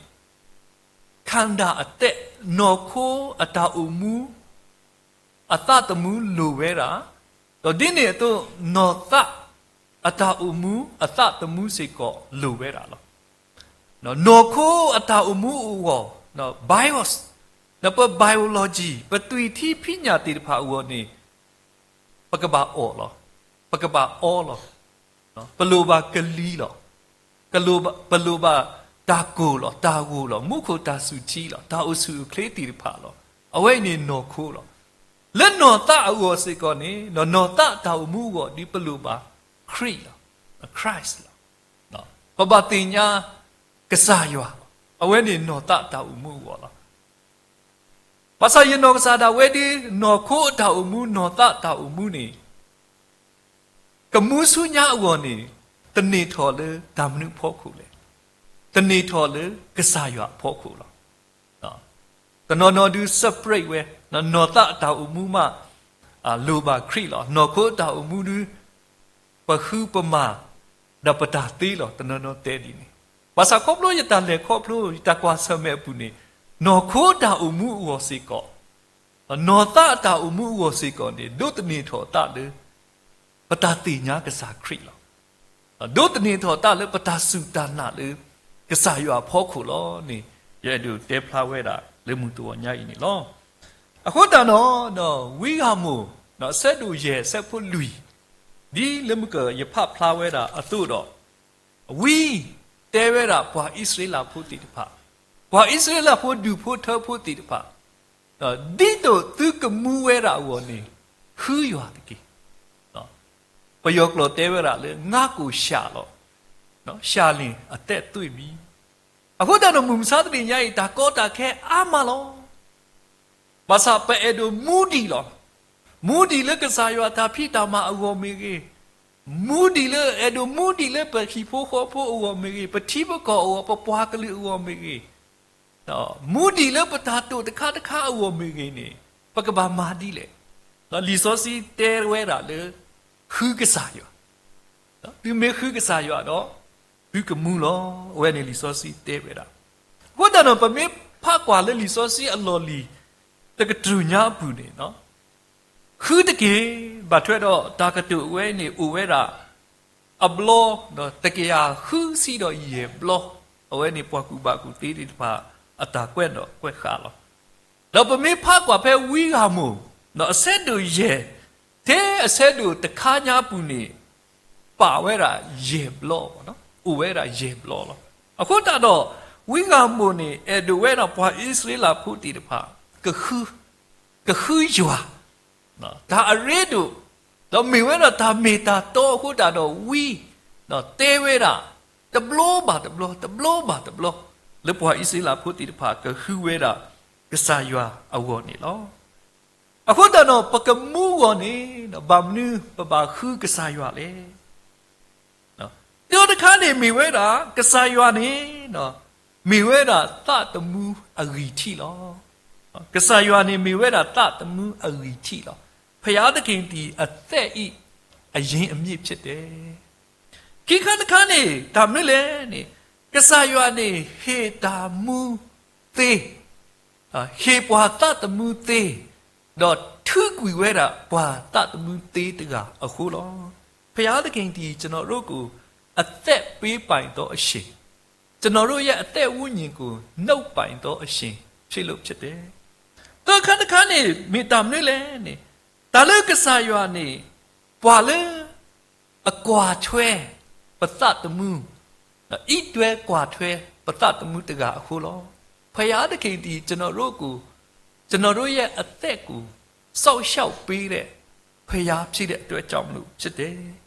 ခန္ဓာအသက် နီၢ်ခိအတၢ်အိၣ်မူ အသးသမူလိၣ်ဝဲဒၣ်, ဒီးဒ်န့ၣ်အသိး နီၢ်သးအတၢ်အိၣ်မူအသးသမူစ့ၢ်ကီးလိၣ်ဝဲဒၣ်လီၤ. နီၢ်ခိအတၢ်အိၣ်မူအိၣ်ဂီၢ် bios ဒီးပ biology ပသွံၣ်ထံဖံးညၣ်သ့ၣ်တဖၣ်အဂီၢ်န့ၣ် ပကဘၣ်အီၣ်လီၤ, ပကဘၣ်အီလီၤ, ပလိၣ်ဘၣ်ကလံၤလီၤ, ပလိၣ်ဘၣ်တၢ်ကိၢ်လီၤ, တၢ်ဂိၢ်လီၤ, မူခိၣ်တၢ်စူၤထံလီၤ, တၢ်အိၣ်ဆူၣ်အိၣ်ချ့သ့ၣ်တဖၣ်လီၤ. အဝဲအံၤန့ၣ်နီၢ်ခိလီၤ. လၢနီၢ်သးအဂီၢ်စ့ၢ်ကီးန့ၣ် နီၢ်သးတၢ်အိၣ်မူအဂီၢ် ဒ်ပလိၣ်ဘၣ်ခရံာ်လီၤ, Christ လီၤ. ပဘၣ်သ့ၣ်ညါကစၢ်ယွၤ, အဝဲန့ၣ်နီၢ်သးတၢ်အိၣ်မူအဂီၢ်လီၤ. ဘၣ်ဆၣ်ယနီၢ်ကစၢ်ဒၣ်ဝဲဒၣ် နီၢ်ခိအတၢ်အိၣ်မူ နီၢ်သးတၢ်အိၣ်မူန့ၣ် ကမူဆူညါအဂီၢ်န့ၣ် သန့ၤထီၣ်လၢတၢ်မနုၤအဖီခိၣ်လဲၣ်. သန့ၤထီၣ်လၢကစၢ်ယွၤအဖီခိၣ်လီၤ. တနီၤနီၤဒုး separate ဝဲ, နီၢ်သးအတၢ်အိၣ်မူမး လိၣ်ဘၣ်ခရံာ်လီၤ. နီၢ်ခိအတၢ်အိၣ်မူဒုး ပဃုပမၤ ဒီးပတၢ်သ့လီၤ. တနီၤနီၤတဲဒ်န့ၣ်, ဘၣ်ဆၣ်ခီဖျိယတၢ်လဲၤခီဖျိ ယတၢ်ကွၢ်ဆၢၣ်မဲာ်အပူၤန့ၣ် နီၢ်ခိတၢ်အိၣ်မူအဂီၢ်စ့ၢ်ကီး, နီၢ်သးအတၢ်အိၣ်မူအဂီၢ်စ့ၢ်ကီးန့ၣ် ဒိးသန့ၤထီၣ်အသးလၢ ပတၢ်သ့ၣ်ညါကစၢ်ခရံာ်လီၤ. ဒိးသန့ၤထီၣ်အသးလၢပတၢ်စူၢ်တၢ်နာ်လၢ ကစၢ်ယွၤအဖီခိၣ်လီၤန့ၣ် ယအဲၣ်ဒိးတဲဖျါဝဲဒၣ်လၢမုၢ်တနံၤညါအံၤန့ၣ်လီၤ. အဃိသတးဒီး ဒီးဝံဧၤမိၣ် အဆၢဒိၣ်ယဲၢ် အဆၢဖိလွံၢ်, ဒ်လၢမုၢ်ကၢၢ်ယဖးဖျါဝဲဒၣ်အသိးဒီး ဝံတဲဝဲဒၣ်ပှၤအံၣ်စရ့လးဖိသ့ၣ်တဖၣ်, ပှၤအံၣ်စရ့လးဖိဒူၣ်ဖိထၢဖိသ့ၣ်တဖၣ်, ဒ်သိးသုကမူဝဲဒၣ်အဂီၢ်န့ၣ် ဃုယွၤတက့ၢ်. ပယီၤကျိာ်တဲဝဲဒၣ်လၢ ငါးကိုးရှစ်လီၤ, ရှစ်လျှင်အသက်သွေ့ပြီ. အဃိသတးဒီး မုၢ်မဆါတနံၤညါအံၤ တၢ်ကီတၢ်ခဲအါမးလီၤ. ဘၣ်ဆၣ်ပအဲၣ်ဒိးမူဒံးလီၤ. မူဒံးလၢကစၢ်ယွၤတၢ်ဖံးတၢ်မၤအဂီၢ်မ့ၢ်ဂ့ၤ, မူဒံးလၢ အဲၣ်ဒိးမူဒံးလၢပဟံၣ်ဖိဃီဖိအဂီၢ်မ့ၢ်ဂ့ၤ, ပထံပကီၢ်အဂီၢ်, ပပှၤကလုာ်အဂီၢ်မ့ၢ်ဂ့ၤ, မူဒံးလၢပတၢ်တိာ်တခါတခါအဂီၢ်မ့ၢ်ဂ့ၤန့ၣ် ပကဘၣ်မၤဒ်လဲၣ်. လံာ်စီဆှံတဲဝဲဒၣ်လၢ ဃုကစၢ်ယွၤ, သုမ့ၢ်ဃုကစၢ်ယွၤဒီး သုကမူလီၤ. အဝဲန့ၣ်လံာ်စီဆှံတဲဝဲဒၣ်. အဃိသတးဒီး ပမ့ၢ်ဖးကွၢ်လၢလံာ်စီဆှံအလီၢ်လံၤ တကတြူၢ်ညါအပူၤန့ၣ် ဃုတက့ၢ်, ဘၣ်ထွဲဒီးတၢ်ကတိၤအဝဲန့ၣ် အိၣ်ဝဲဒၣ် အဘျီ တကယၤဃုဆံဒီးယဲၢ်ဘျီ, အဝဲန့ၣ်ပှၤကူၣ်ဘၣ်ကူၣ်သ့သ့ၣ်တဖၣ် အတၢ်ကွဲးဒီးကွဲးဃာ်လီၤ. ဒီးပမ့ၢ်ဖးကွၢ်ဖဲဝံဂၤမိၢ် ဒီးအဆၢဒိၣ်ယဲၢ် ထဲအဆၢဒိၣ်တခါညါပူၤန့ၣ် ပာ်ဝဲဒၣ်ယဲၢ်ဘျီ, အိၣ်ဝဲဒၣ်ယဲၢ်ဘျီလီၤ. အဃိသတးဒီး ဝံဂၤမိၢ်န့ၣ် အဲၣ်ဒိးဝဲဒၣ်ပှၤအံၣ်စရ့လးဖိသ့ၣ်တဖၣ် ကဃု, ကဃုယွၤ တၢ်အရ့ဒိၣ်, ဒီးမ့ၢ်ဝဲဒၣ်တၢ်မ့ၢ်တၢ်တီအဃိသတးဒီးဝံ, ဒီးတဲဝဲဒၣ် တဘျီဘၣ်တဘျီ, တဘျီဘၣ်တဘျီ, လၢပှၤအံၣ်စရ့လးဖိသ့ၣ်တဖၣ်ကဃုဝဲဒၣ် ကစၢ်ယွၤအဂီၢ်န့ၣ်လီၤ. အဃိသတးဒီး ပကမူအဂီၢ်န့ၣ် ဘၣ်မနုၤပဘၣ်ဃုကစၢ်ယွၤလဲၣ်. တၢတခါန့ၣ်မ့ၢ်ဝဲဒၣ် ကစၢ်ယွၤန့ၣ် မ့ၢ်ဝဲဒၣ်သးသမူအဂံၢ်ထံးလီၤ. ကစၢ်ယွၤန့ၣ်မ့ၢ်ဝဲဒၣ်သးသမူအဂံၢ်ထံးလီၤ. ဘုရားသခင်သည်အသက်၏အရင်းအမြစ်ဖြစ်တယ်. ခံခါတခါန့ၣ် တၢ်မနုၤလဲၣ်န့ၣ် ကစၢ်ယွၤန့ၣ် ဟ့ၣ်တၢ်မူသ့ ဟ့ၣ်ပှၤသးသမူသ့, ဒီးထုးကွံာ်ဝဲဒၣ်ပှၤသးသမူသ့တဂၤအဃိလီၤ. ဘုရားသခင်သည် ကျွန်တော်တို့ကို အသက်ပေးပိုင်သောအရှင်, ကျွန်တော်တို့ရဲ့အသက်ဝိညာဉ်ကို နှုတ်ပိုင်သောအရှင်ဖြစ်လို့ဖြစ်တယ်. သၢခါတခါန့ၣ် မ့ၢ်တၢ်မနုၤလဲၣ်န့ၣ် တၢ်လၢကစၢ်ယွၤန့ၣ် ပှၤလၢ အကွၢ်ထွဲ ပသးသမူ, အံးတွဲကွၢ်ထွဲ ပသးသမူတဂၤအဃိလီၤ. ဘုရားသခင်သည် ကျွန်တော်တို့ကို, ကျွန်တော်တို့ရဲ့အသက်ကို စောင့်ရှောက်ပေးတဲ့ ဘုရားဖြစ်တဲ့အတွက်ကြောင့်မလို့ဖြစ်တယ်.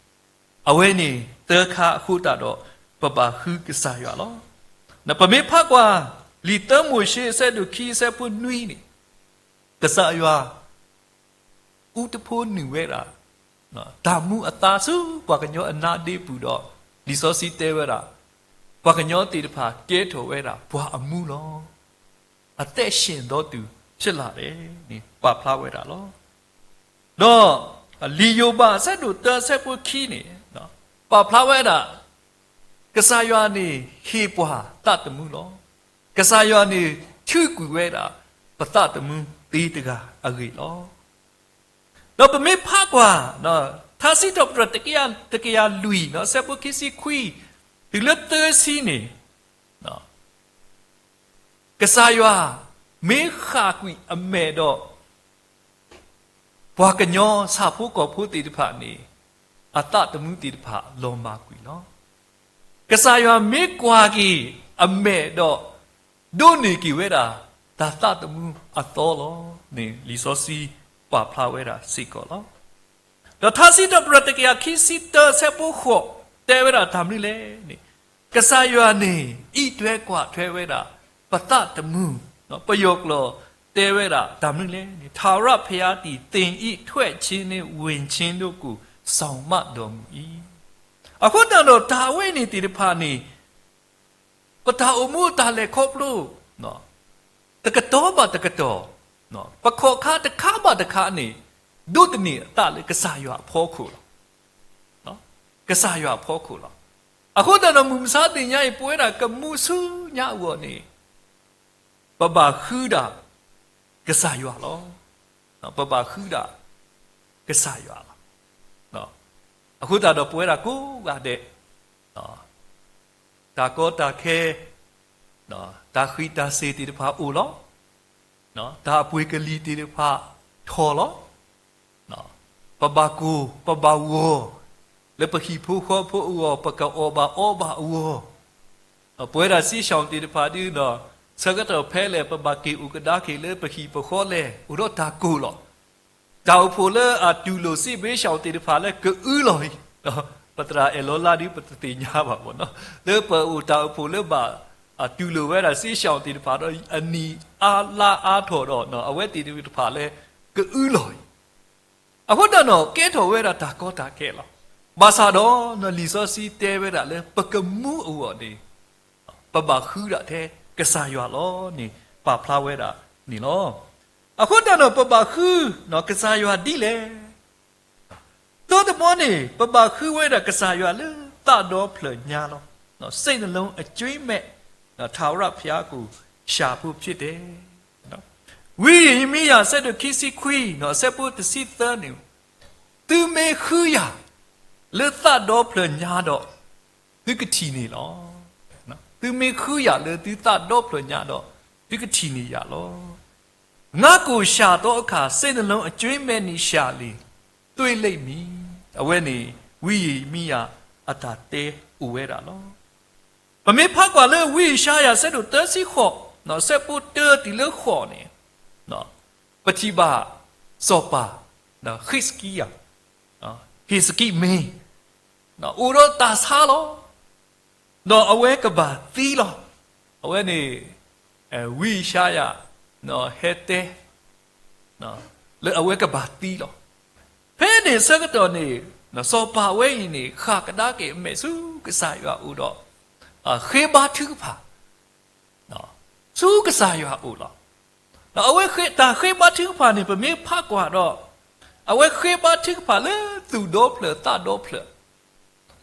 အဝဲန့ၣ် သၢခါအဃိသတးဒီး ပဘၣ်ဃုကစၢ်ယွၤလီၤ. ပမ့ၢ်ဖးကွၢ် လံာ်သၢမိၤၡ့အဆၢဒိၣ်ခံအဆၢဖိနွံန့ၣ် ကစၢ်ယွၤ အူတဖိနုာ်ဝဲဒၣ် တၢ်မူအသါဆူပှၤကညီအနါဒ့ပူၤဒီး လံာ်စီဆှံတဲဝဲဒၣ် ပှၤကညီသ့ၣ်တဖၣ်ကဲထီၣ်ဝဲဒၣ်ပှၤအမူလီၤ. အသက်ရှင်သောသူဖြစ်လာတယ်န့ၣ် ပာ်ဖျါဝဲဒၣ်လီၤ. ဒီးလံာ်ယိၤဘးအဆၢဒိၣ်သၢအဆၢဖိခံန့ၣ် ပာ်ဖျါဝဲဒၣ် ကစၢ်ယွၤန့ၣ်ဟ့ၣ်ပှၤသးသမူလီၤ. ကစၢ်ယွၤန့ၣ်ထုးကွံာ်ဝဲဒၣ် ပသးသမူသ့တဂၤအဂ့ၢ်လီၤ. ဒီးပမ့ၢ်ဖးကွၢ် ထါစံးထီၣ်ပတြၢၤတကယၤလွံၢ် အဆၢဖိခံဆံခွံ တုၤလၢသၢဆံန့ၣ် ကစၢ်ယွၤ မ့ၢ်ဃၣ်ကွံာ်အမဲာ်ဒီး ပှၤကညီဆၣ်ဖိကီၢ်ဖိသ့ၣ်တဖၣ်န့ၣ် အသးသမူသ့ၣ်တဖၣ်လီၤမၢ်ကွံာ်လီၤ. ကစၢ်ယွၤမ့ၢ်ကွၢ်က့ၤအမဲာ်ဒီး ဒိးန့ၢ်က့ၤဝဲဒၣ် တၢ်သးသမူအသီလီၤန့ၣ် လံာ်စီဆှံပာ်ဖျါဝဲဒၣ်စ့ၢ်ကီးလီၤ. ဒီးထါစံးထီၣ်ပတြၢၤတကယၤခံဆံတၢ အဆၢဖိဃိး တဲဝဲဒၣ်တၢ်မနုၤလဲၣ်န့ၣ် ကစၢ်ယွၤန့ၣ် အံးတွဲကွၢ်ထွဲဝဲဒၣ် ပသးသမူ, ပယီၤကျိာ်တဲဝဲဒၣ်တၢ်မနုၤလဲၣ်န့ၣ် ထာဝရဘုရားသည် သင်၏ထွက်ခြင်းနှင့်ဝင်ခြင်းတို့ကို စောင့်မတော်မူ၏. အဃိသတးဒီးတၢ်ဝဲန့ၣ်သ့ၣ်တဖၣ်န့ၣ် ပတၢ်အိၣ်မူအတၢ်လဲၤခီဖျိ တကတီၢ်ဘၣ်တကတီၢ်, ပခီၣ်ခါတခါဘၣ်တခါန့ၣ် ဒိးသန့ၤအသးလၢကစၢ်ယွၤအဖီခိၣ်လီၤ. ကစၢ်ယွၤအဖီခိၣ်လီၤ. အဃိသတးဒီးမုၢ်မဆါသ့ၣ်ညါအံၤ ပဝဲဒၣ်ကမူဆူညါအဂီၢ်န့ၣ် ပဘၣ်ဃုဒၣ် ကစၢ်ယွၤလီၤ. ပဘၣ်ဃုဒၣ် ကစၢ်ယွၤလီၤ. အဃိသတးဒီးပဝဲဒၣ်ကိးဂၤဒဲး တၢ်ကီတၢ်ခဲ တၢ်ဃံးတၢ်စ့ၤသ့ၣ်တဖၣ်အိၣ်လီၤ. တၢ်အပှ့ၤကလံၤသ့ၣ်တဖၣ်ထီၣ်လီၤ. ပဘၣ်ကိၢ် ပဘၣ်ဂီၤ လၢပဟံၣ်ဖိဃီဖိအဂီၢ် ပကအီၣ်ဘၣ်အီဘၣ်အဂီၢ်, ပဝဲဒၣ်စ့ၢ်ရှီၣ်သ့ၣ်တဖၣ်ဒုးဒီး ဆၢကတီၢ်ဖဲလဲၣ် ပဘၣ်က့ၤအိၣ်ကဒါက့ၤလၢပဟံၣ်ပဃီလဲၣ် အိၣ်ဒီးတၢ်ကိၢ်လီၤ. တၢ်အိၣ်ဖှိၣ်လၢအတူၢ်လိာ်စ့ၢ်ဘ့ၣ်ရှီၣ်သ့ၣ်တဖၣ်လၢကအုလီၤအံၤ, ပသရၣ်အဲၣ်လီၤလါဒုး ပတသ့ၣ်ညါဘၣ်မ့ၢ်နီၤ, လၢပအိၣ်တၢ်အိၣ်ဖှိၣ်လၢဘၣ် တူၢ်လိာ်ဝဲဒၣ်စ့ၢ်ရှီၣ်သ့ၣ်တဖၣ်ဒီး အနံၣ်အါလါအါထီၣ်ဒီး အဝဲသ့ၣ်တဖၣ်လၢကအုလီၤအံၤ, အဃိသတးဒီး ကဲထီၣ်ဝဲဒၣ်တၢ်ကီတၢ်ခဲလီၤ. ဘၣ်ဆၣ်ဒီး လံာ်စီဆှံတဲဝဲဒၣ်လၢပကမူအဂီၢ်န့ၣ် ပဘၣ်ဃုဒၣ်ထဲကစၢ်ယွၤလီၤန့ၣ် ပာ်ဖျါဝဲဒၣ်န့ၣ်လီၤ. အဃိသတးဒီး ပဘၣ်ဃုကစၢ်ယွၤဒ်လဲၣ်. တၢတဘီန့ၣ် ပဘၣ်ဃုဝဲဒၣ်ကစၢ်ယွၤလၢသးဒီဖျၢၣ်ညါလီၤ. စိတ်နှလုံးအကြွင်းမဲ့ ထာဝရဘုရားကိုရှာဖို့ဖြစ်တယ်. ဝံယံးရမံယၤ အဆၢဒိၣ်ခံဆံခွံ အဆၢဖိတဆံသၢန့ၣ်, သုမ့ၢ်ဃုယၤလၢသးဒီဖျၢၣ်ညါဒီး သုကထံၣ်န့ၢ်လီၤ. သုမ့ၢ်ဃုယၤလၢသုသးဒီဖျၢၣ်ညါဒီး သုကထံၣ်န့ၢ်ယၤလီၤ. ငါ့ကိုယ်ရှာသောအခါ စိတ်နှလုံးအကြွင်းမဲ့နေရှာလေ, တွေ့လိမ့်မည်. အဝဲန့ၣ် ဝံယံးရမံယၤအတၢ်တဲအိၣ်ဝဲဒၣ်လီၤ. ပမ့ၢ်ဖးကွၢ်လၢဝံယၡါယၤ ဆၢဒိၣ်တဆံဃိး, ဆၢဖိတၢတုၤလၢဃိးန့ၣ်, ပထံၣ်ဘၣ်စီၤပၤ, ဟ့းစကံယၤ, ဟ့းစကံမ့ၢ် အိၣ်ဒီးတၢ်ဆါလီၤ. ဒီးအဝဲကဘၣ်သံလီၤ. အဝဲန့ၣ် ဝံယၡါယၤ ဟဲတဲ လၢအဝဲကဘၣ်သံလီၤ. ဖဲန့ၣ်ဆၢကတီၢ်န့ၣ် စီၤပၤဝဲအံၤန့ၣ် ဃၣ်ကဒါက့ၤအမဲာ်ဆူကစၢ်ယွၤအအိၣ်ဒီး ဃ့ဘါထုကဖၣ် ဆူကစၢ်ယွၤအအိၣ်လီၤ. ဒီးအဝဲတၢ်ဃ့ဘါထုကဖၣ်န့ၣ် ပမ့ၢ်ဖးကွၢ်ဒီး အဝဲဃ့ဘါထုကဖၣ်လၢသူၣ်ဒီဖျၢၣ်သးဒီဖျၢၣ်,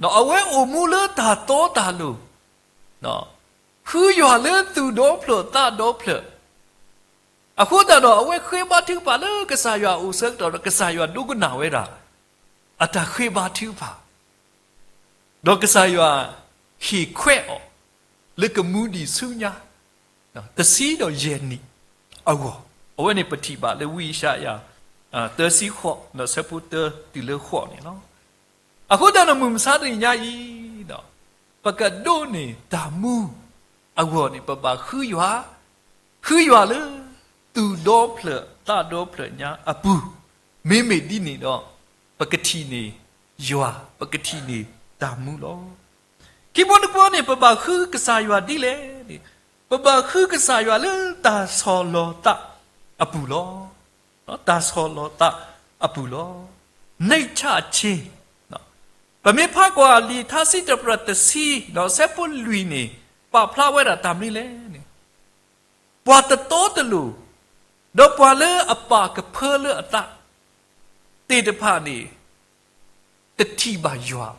ဒီးအဝဲအိၣ်မူလၢတၢ်တီတၢ်လိၤ, ဃုယွၤလၢသူၣ်ဒီဖျၢၣ်သးဒီဖျၢၣ်, အဃိသတးဒီး အဝဲဃ့ဘါထုကဖၣ်လၢကစၢ်ယွၤအအိၣ်ဆၢကတီၢ်ဒီး ကစၢ်ယွၤဒိကနၣ်ဝဲဒၣ် အတၢ်ဃ့ဘါထုကဖၣ်, ဒီးကစၢ်ယွၤဟ့ၣ်ခွဲးအီၤ လၢကမူဒံးဆူညါ တဆံဒီးယဲၢ်နံၣ်အဂီၢ်, အဝဲန့ၣ်ပထံၣ်ဘၣ်လၢဝံယၡါယၤ သၢဆံဃိး ဆၢဖိတၢတုၤလၢဃိးန့ၣ်လီၤ. အဃိသတးဒီး မုၢ်မဆါတနံၤညါအံၤ ပကဒိးန့ၢ်တၢ်မူအဂီၢ်န့ၣ် ပဘၣ်ဃုယွၤ, ဃုယွၤလၢ သူၣ်ဒီဖျၢၣ်သးဒီဖျၢၣ်ညါအပူၤ, မ့မ့ၢ်ဒ်န့ၣ်ဒီး ပကထံၣ်န့ၢ်ယွၤ, ပကထံၣ်န့ၢ်တၢ်မူလီၤ. ခံဘီတဘီန့ၣ် ပဘၣ်ဃုကစၢ်ယွၤဒ်လဲၣ်န့ၣ်, ပဘၣ်ဃုကစၢ်ယွၤလၢတၢ်ဆီၣ်လီၤသးအပူၤလီၤ. တၢ်ဆီၣ်လီၤသးအပူၤလီၤ. နံၣ်ထၣ်ဆ့, ပမ့ၢ်ဖးကွၢ်လံာ်ထါစံးထီၣ်ပတြၢၤတဆံ ဒီးဆၢဖိလွံၢ်န့ၣ် ပာ်ဖျါဝဲဒၣ်တၢ်မနုၤလဲၣ်န့ၣ်, ပှၤတတီတလိၤ, ဒီးပှၤလၢအပာ်ကဖၢလၢအသးသ့ၣ်တဖၣ်န့ၣ် တထံၣ်ဘၣ်ယွၤ,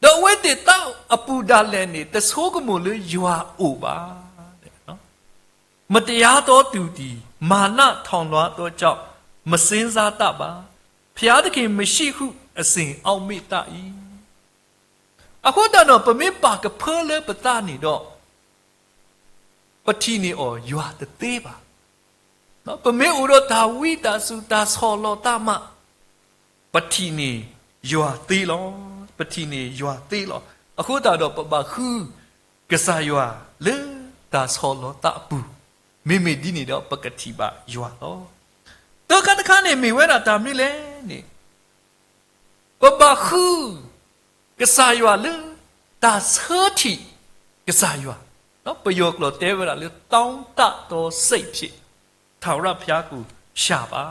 ဒီးအဝဲသ့ၣ်သးအပူၤဒၣ်လဲာ်န့ၣ် တဆိကမိၣ်လၢယွၤအိၣ်ဘၣ်. မတရားသောသူသည် မာနထောင်လွှားသောကြောင့် မစဉ်းစားတတ်ပါ။ ဘုရားသခင်မရှိဟု အစဉ်အောက်မေ့တတ်၏. အဃိသတးဒီး ပမ့ၢ်ပာ်ကဖၢလၢပသးန့ၣ်ဒီး ပထံၣ်န့ၢ်အီၤယွၤတသ့ဘၣ်. ပမ့ၢ်အိၣ်ဒီးတၢ်ဝံတၢ်စူၤတၢ်ဆီၣ်လီၤသးမး ပထံၣ်န့ၢ်ယွၤသ့လီၤ. ပထံၣ်န့ၢ်ယွၤသ့လီၤ. အဃိသတးဒီး ပဘၣ်ဃုကစၢ်ယွၤလၢတၢ်ဆီၣ်လီၤသးအပူၤ, မ့မ့ၢ်ဒ်န့ၣ်ဒီး ပကထံၣ်ဘၣ်ယွၤလီၤ. သၢခါတခါန့ၣ် မ့ၢ်ဝဲဒၣ်တၢ်မနုၤလဲၣ်န့ၣ်, ပဘၣ်ဃုကစၢ်ယွၤလၢတၢ်ဆၢထံၣ်ကစၢ်ယွၤ, ပယီၤကျိာ်တဲဝဲဒၣ်လၢ တောင့်တသောစိတ်ဖြင့် ထာဝရဘုရားကို ရှာပါ.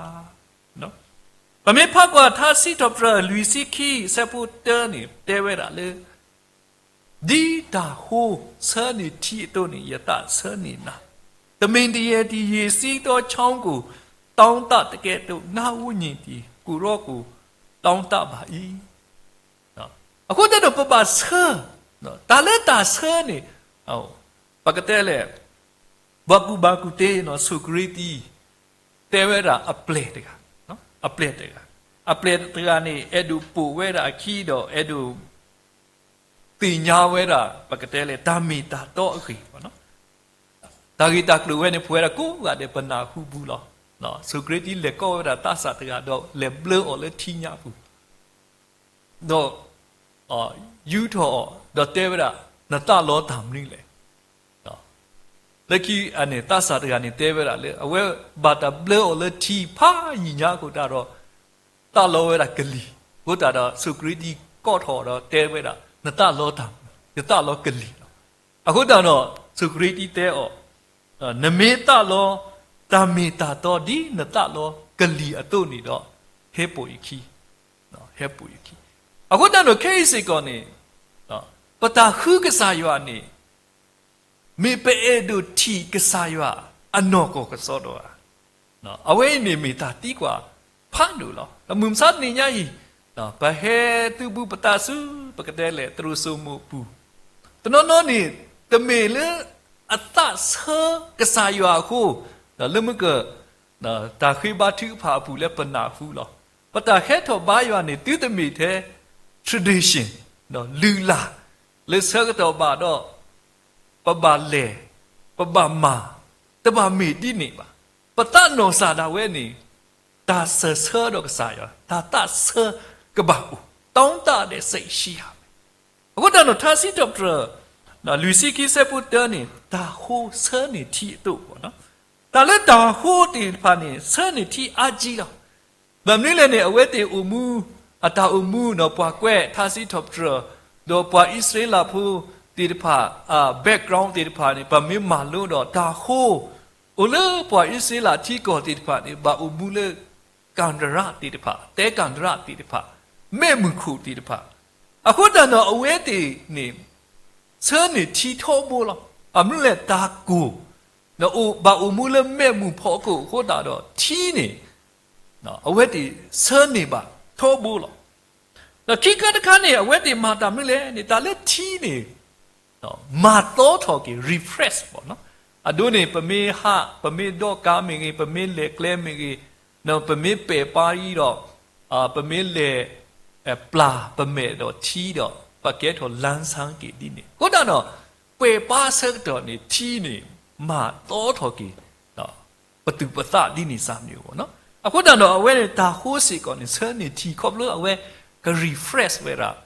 ပမ့ၢ်ဖးကွၢ်ထါစံးထီၣ်ပတြၢၤလွံၢ်ဆံခံ ဆၢဖိတၢန့ၣ် တဲဝဲဒၣ်လၢ ဒ်တၢ်ဟိဆၢန့ၢ်ထံအသိးန့ၣ် ယသးဆၢန့ၢ်နၤ, သမ့ၢ်တယဲၢ်တံၤ ရေစီးသောချောင်းကို တောင့်တသကဲးသို့ ငါ့ဝိညာဉ်သည် ကိုယ်တော်ကို တောင့်တပါ၏. အဃိသတးဒီး ပဘၣ်ဆၢ, တၢ်လၢတၢ်ဆၢန့ၣ် ပကတဲလဲၣ်, ဘၣ်ကူၣ်ဘၣ်ကူၣ်သ့ စီၤကရ့တံ တဲဝဲဒၣ်အပျဲၢ်တဂၤ, အပျဲၢ်တဂၤ, အပျဲၢ်တဂၤန့ၣ် အဲၣ်ဒိးပိာ်ဝဲဒၣ်အခံဒီး အဲၣ်ဒိး သ့ၣ်ညါဝဲဒၣ် ပကတဲလဲၣ် တၢ်မ့ၢ်တၢ်တီအဂ့ၢ်, တၢ်ဂ့ၢ်တၢ်ကျိၤဝဲန့ၣ် ပဝဲဒၣ်ကိးဂၤဒဲး ပနၢ်ဟူဘူးလီၤ. စီၤကရ့တံ လဲၤကိးဝဲဒၣ်သးစၢ်တဂၤဒီး လဲၤဘျၢအီၤလၢထံညါပူၤ ဒီး ယူထီၣ်အီၤ ဒီးတဲဝဲဒၣ် နသးလီတၢ်မနုၤလဲၣ်. လၢခံန့ၣ် သးစၢ်တဂၤန့ၣ် တဲဝဲဒၣ်လၢ အဝဲဘၣ်တၢ်ဘျၢအီၤလၢထံဖးယံၤညါအဃိသတးဒီး သးလီဝဲဒၣ်ကလံၤ, အဃိသတးဒီး စီၤကရ့တံ ကိးထီၣ်ဒီးတဲဝဲဒၣ် နသးလီတၢ်မနုၤ, ယသးလီကလံၤလီၤ. အဃိသတးဒီး စီၤကရ့တံတဲအီၤ, နမ့ၢ်သးလီ တၢ်မ့ၢ်တၢ်တီဒ်နသးလီကလံၤအသိးန့ၣ်ဒီး ဟဲပိာ်ယခံ, ဟဲပိာ်ယခံ. အဃိသတးဒီး ခဲအံၤစ့ၢ်ကီးန့ၣ် ပတၢ်ဃုကစၢ်ယွၤန့ၣ် မ့ၢ်ပအဲၣ်ဒိးထံၣ်ကစၢ်ယွၤအနီၢ်ကီၢ်ကစီဒီဧါ. အဝဲအံၤန့ၣ်မ့ၢ်တၢ်သံကွၢ်ဖးဒိၣ်လီၤ. ဒီးမုၢ်မဆါတနံၤညါအံၤ ပဟဲသုးဘူးပသးဆူ ပကတဲလဲၣ် သရိာ်စိမိၣ်အပူၤ, တနီၤနီၤန့ၣ် တမ့ၢ်လၢအသးဆၢကစၢ်ယွၤအဃိ, ဒီးလၢမုၢ်က တၢ်ဃ့ဘါထုကဖၣ်အပူၤလၢပနၢ်ဟူလီၤ. ပတၢ်ဟဲထီၣ်ဘါယွၤန့ၣ် သုတမ့ၢ်ထဲ tradition ဒီးလုၢ်လၢ် လၢဆၢကတီၢ်ဘၣ်ဒီး ပဘၣ်လဲၤ ပဘၣ်မၤ တဘၣ်မ့ၢ်ဒ်န့ၣ်ဘၣ်. ပသးနီၢ်ကစၢ်ဒၣ်ဝဲန့ၣ် တၢ်စၢၢ်ဆၢဒီးကစၢ်ယွၤ, တၢ်သးဆၢကဘၣ်အိၣ်, တၢ်သးဒဲးစဲးဆံဟါမး. အဃိသတးဒီး ထါစံးထီၣ်ပတြၢၤ လွံၢ်ဆံခံ ဆၢဖိတၢန့ၣ် တၢ်ဟိဆၢန့ၢ်ထံအသိးဘၣ်နီၤ. တၢ်လၢတၢ်ဟိသ့ၣ်တဖၣ်န့ၣ် ဆၢန့ၢ်ထံအါကံလီၤ. ဘၣ်မနုၤလဲၣ်န့ၣ် အဝဲသ့ၣ်အိၣ်မူ အတၢ်အိၣ်မူဒီးပှၤကွဲးထါစံးထီၣ်ပတြၢၤ ဒီးပှၤအံၣ်စရ့လးဖိသ့ၣ်တဖၣ် background သ့ၣ်တဖၣ်န့ၣ် ပမ့ၢ်မၤလိဒီးတၢ်ဟိ အိၣ်လၢပှၤအံၣ်စရ့လးထံကီၢ်သ့ၣ်တဖၣ်န့ၣ် ဘၣ်အိၣ်မူလၢ ကၤဒရၣ်သ့ၣ်တဖၣ်, တဲကၤဒရၣ်သ့ၣ်တဖၣ်, မဲးမုၢ်ခိၣ်သ့ၣ်တဖၣ်, အဃိသတးဒီးအဝဲသ့ၣ်န့ၣ် ဆၢန့ၢ်ထံထီဘိလီၤ. ဘၣ်မနုၤလဲၣ် တၢ်ကိၢ် ဒီးဘၣ်အိၣ်မူလၢမဲးမုၢ်ဖီခိၣ်အဃိသတးဒီးထံန့ၣ် အဝဲသ့ၣ်ဆၢန့ၢ်ဘၣ်ထီဘိလီၤ. ဒီးခံခါတခါန့ၣ် အဝဲသ့ၣ်မၤတၢ်မနုၤလဲၣ်န့ၣ် တၢ်လၢထံန့ၣ် မၤသီထီၣ်က့ၤ refresh ဘၣ်နီၤ. အဒိန့ၣ် ပမ့ၢ်ဟး ပမ့ၢ်ဒိးကါမ့ၢ်ဂ့ၤ, ပမ့ၢ်လဲၤကျဲမ့ၢ်ဂ့ၤ, ပမ့ၢ်ပဲာ်ပၢ်အံၤဒီး ပမ့ၢ်လဲၤ ပျၢ်ပမဲာ်ဒီးထံဒီး ပကဲထီၣ်လါဆါက့ၤဒ်န့ၣ် အဃိသတးဒီး ပဲာ်ပၢ်အဆၢကတီၢ်န့ၣ် ထံန့ၣ် မၤသီထီၣ်က့ၤ ပသူၣ်ပသးဒ်န့ၣ်စ့ၢ်ကီးဘၣ်နီၤ. အဃိသတးဒီး အဝဲန့ၣ်တၢ်ဟိစ့ၢ်ကီးန့ၣ် ဆၢန့ၢ်ထံခီဖျိအဝဲက refresh ဝဲဒၣ်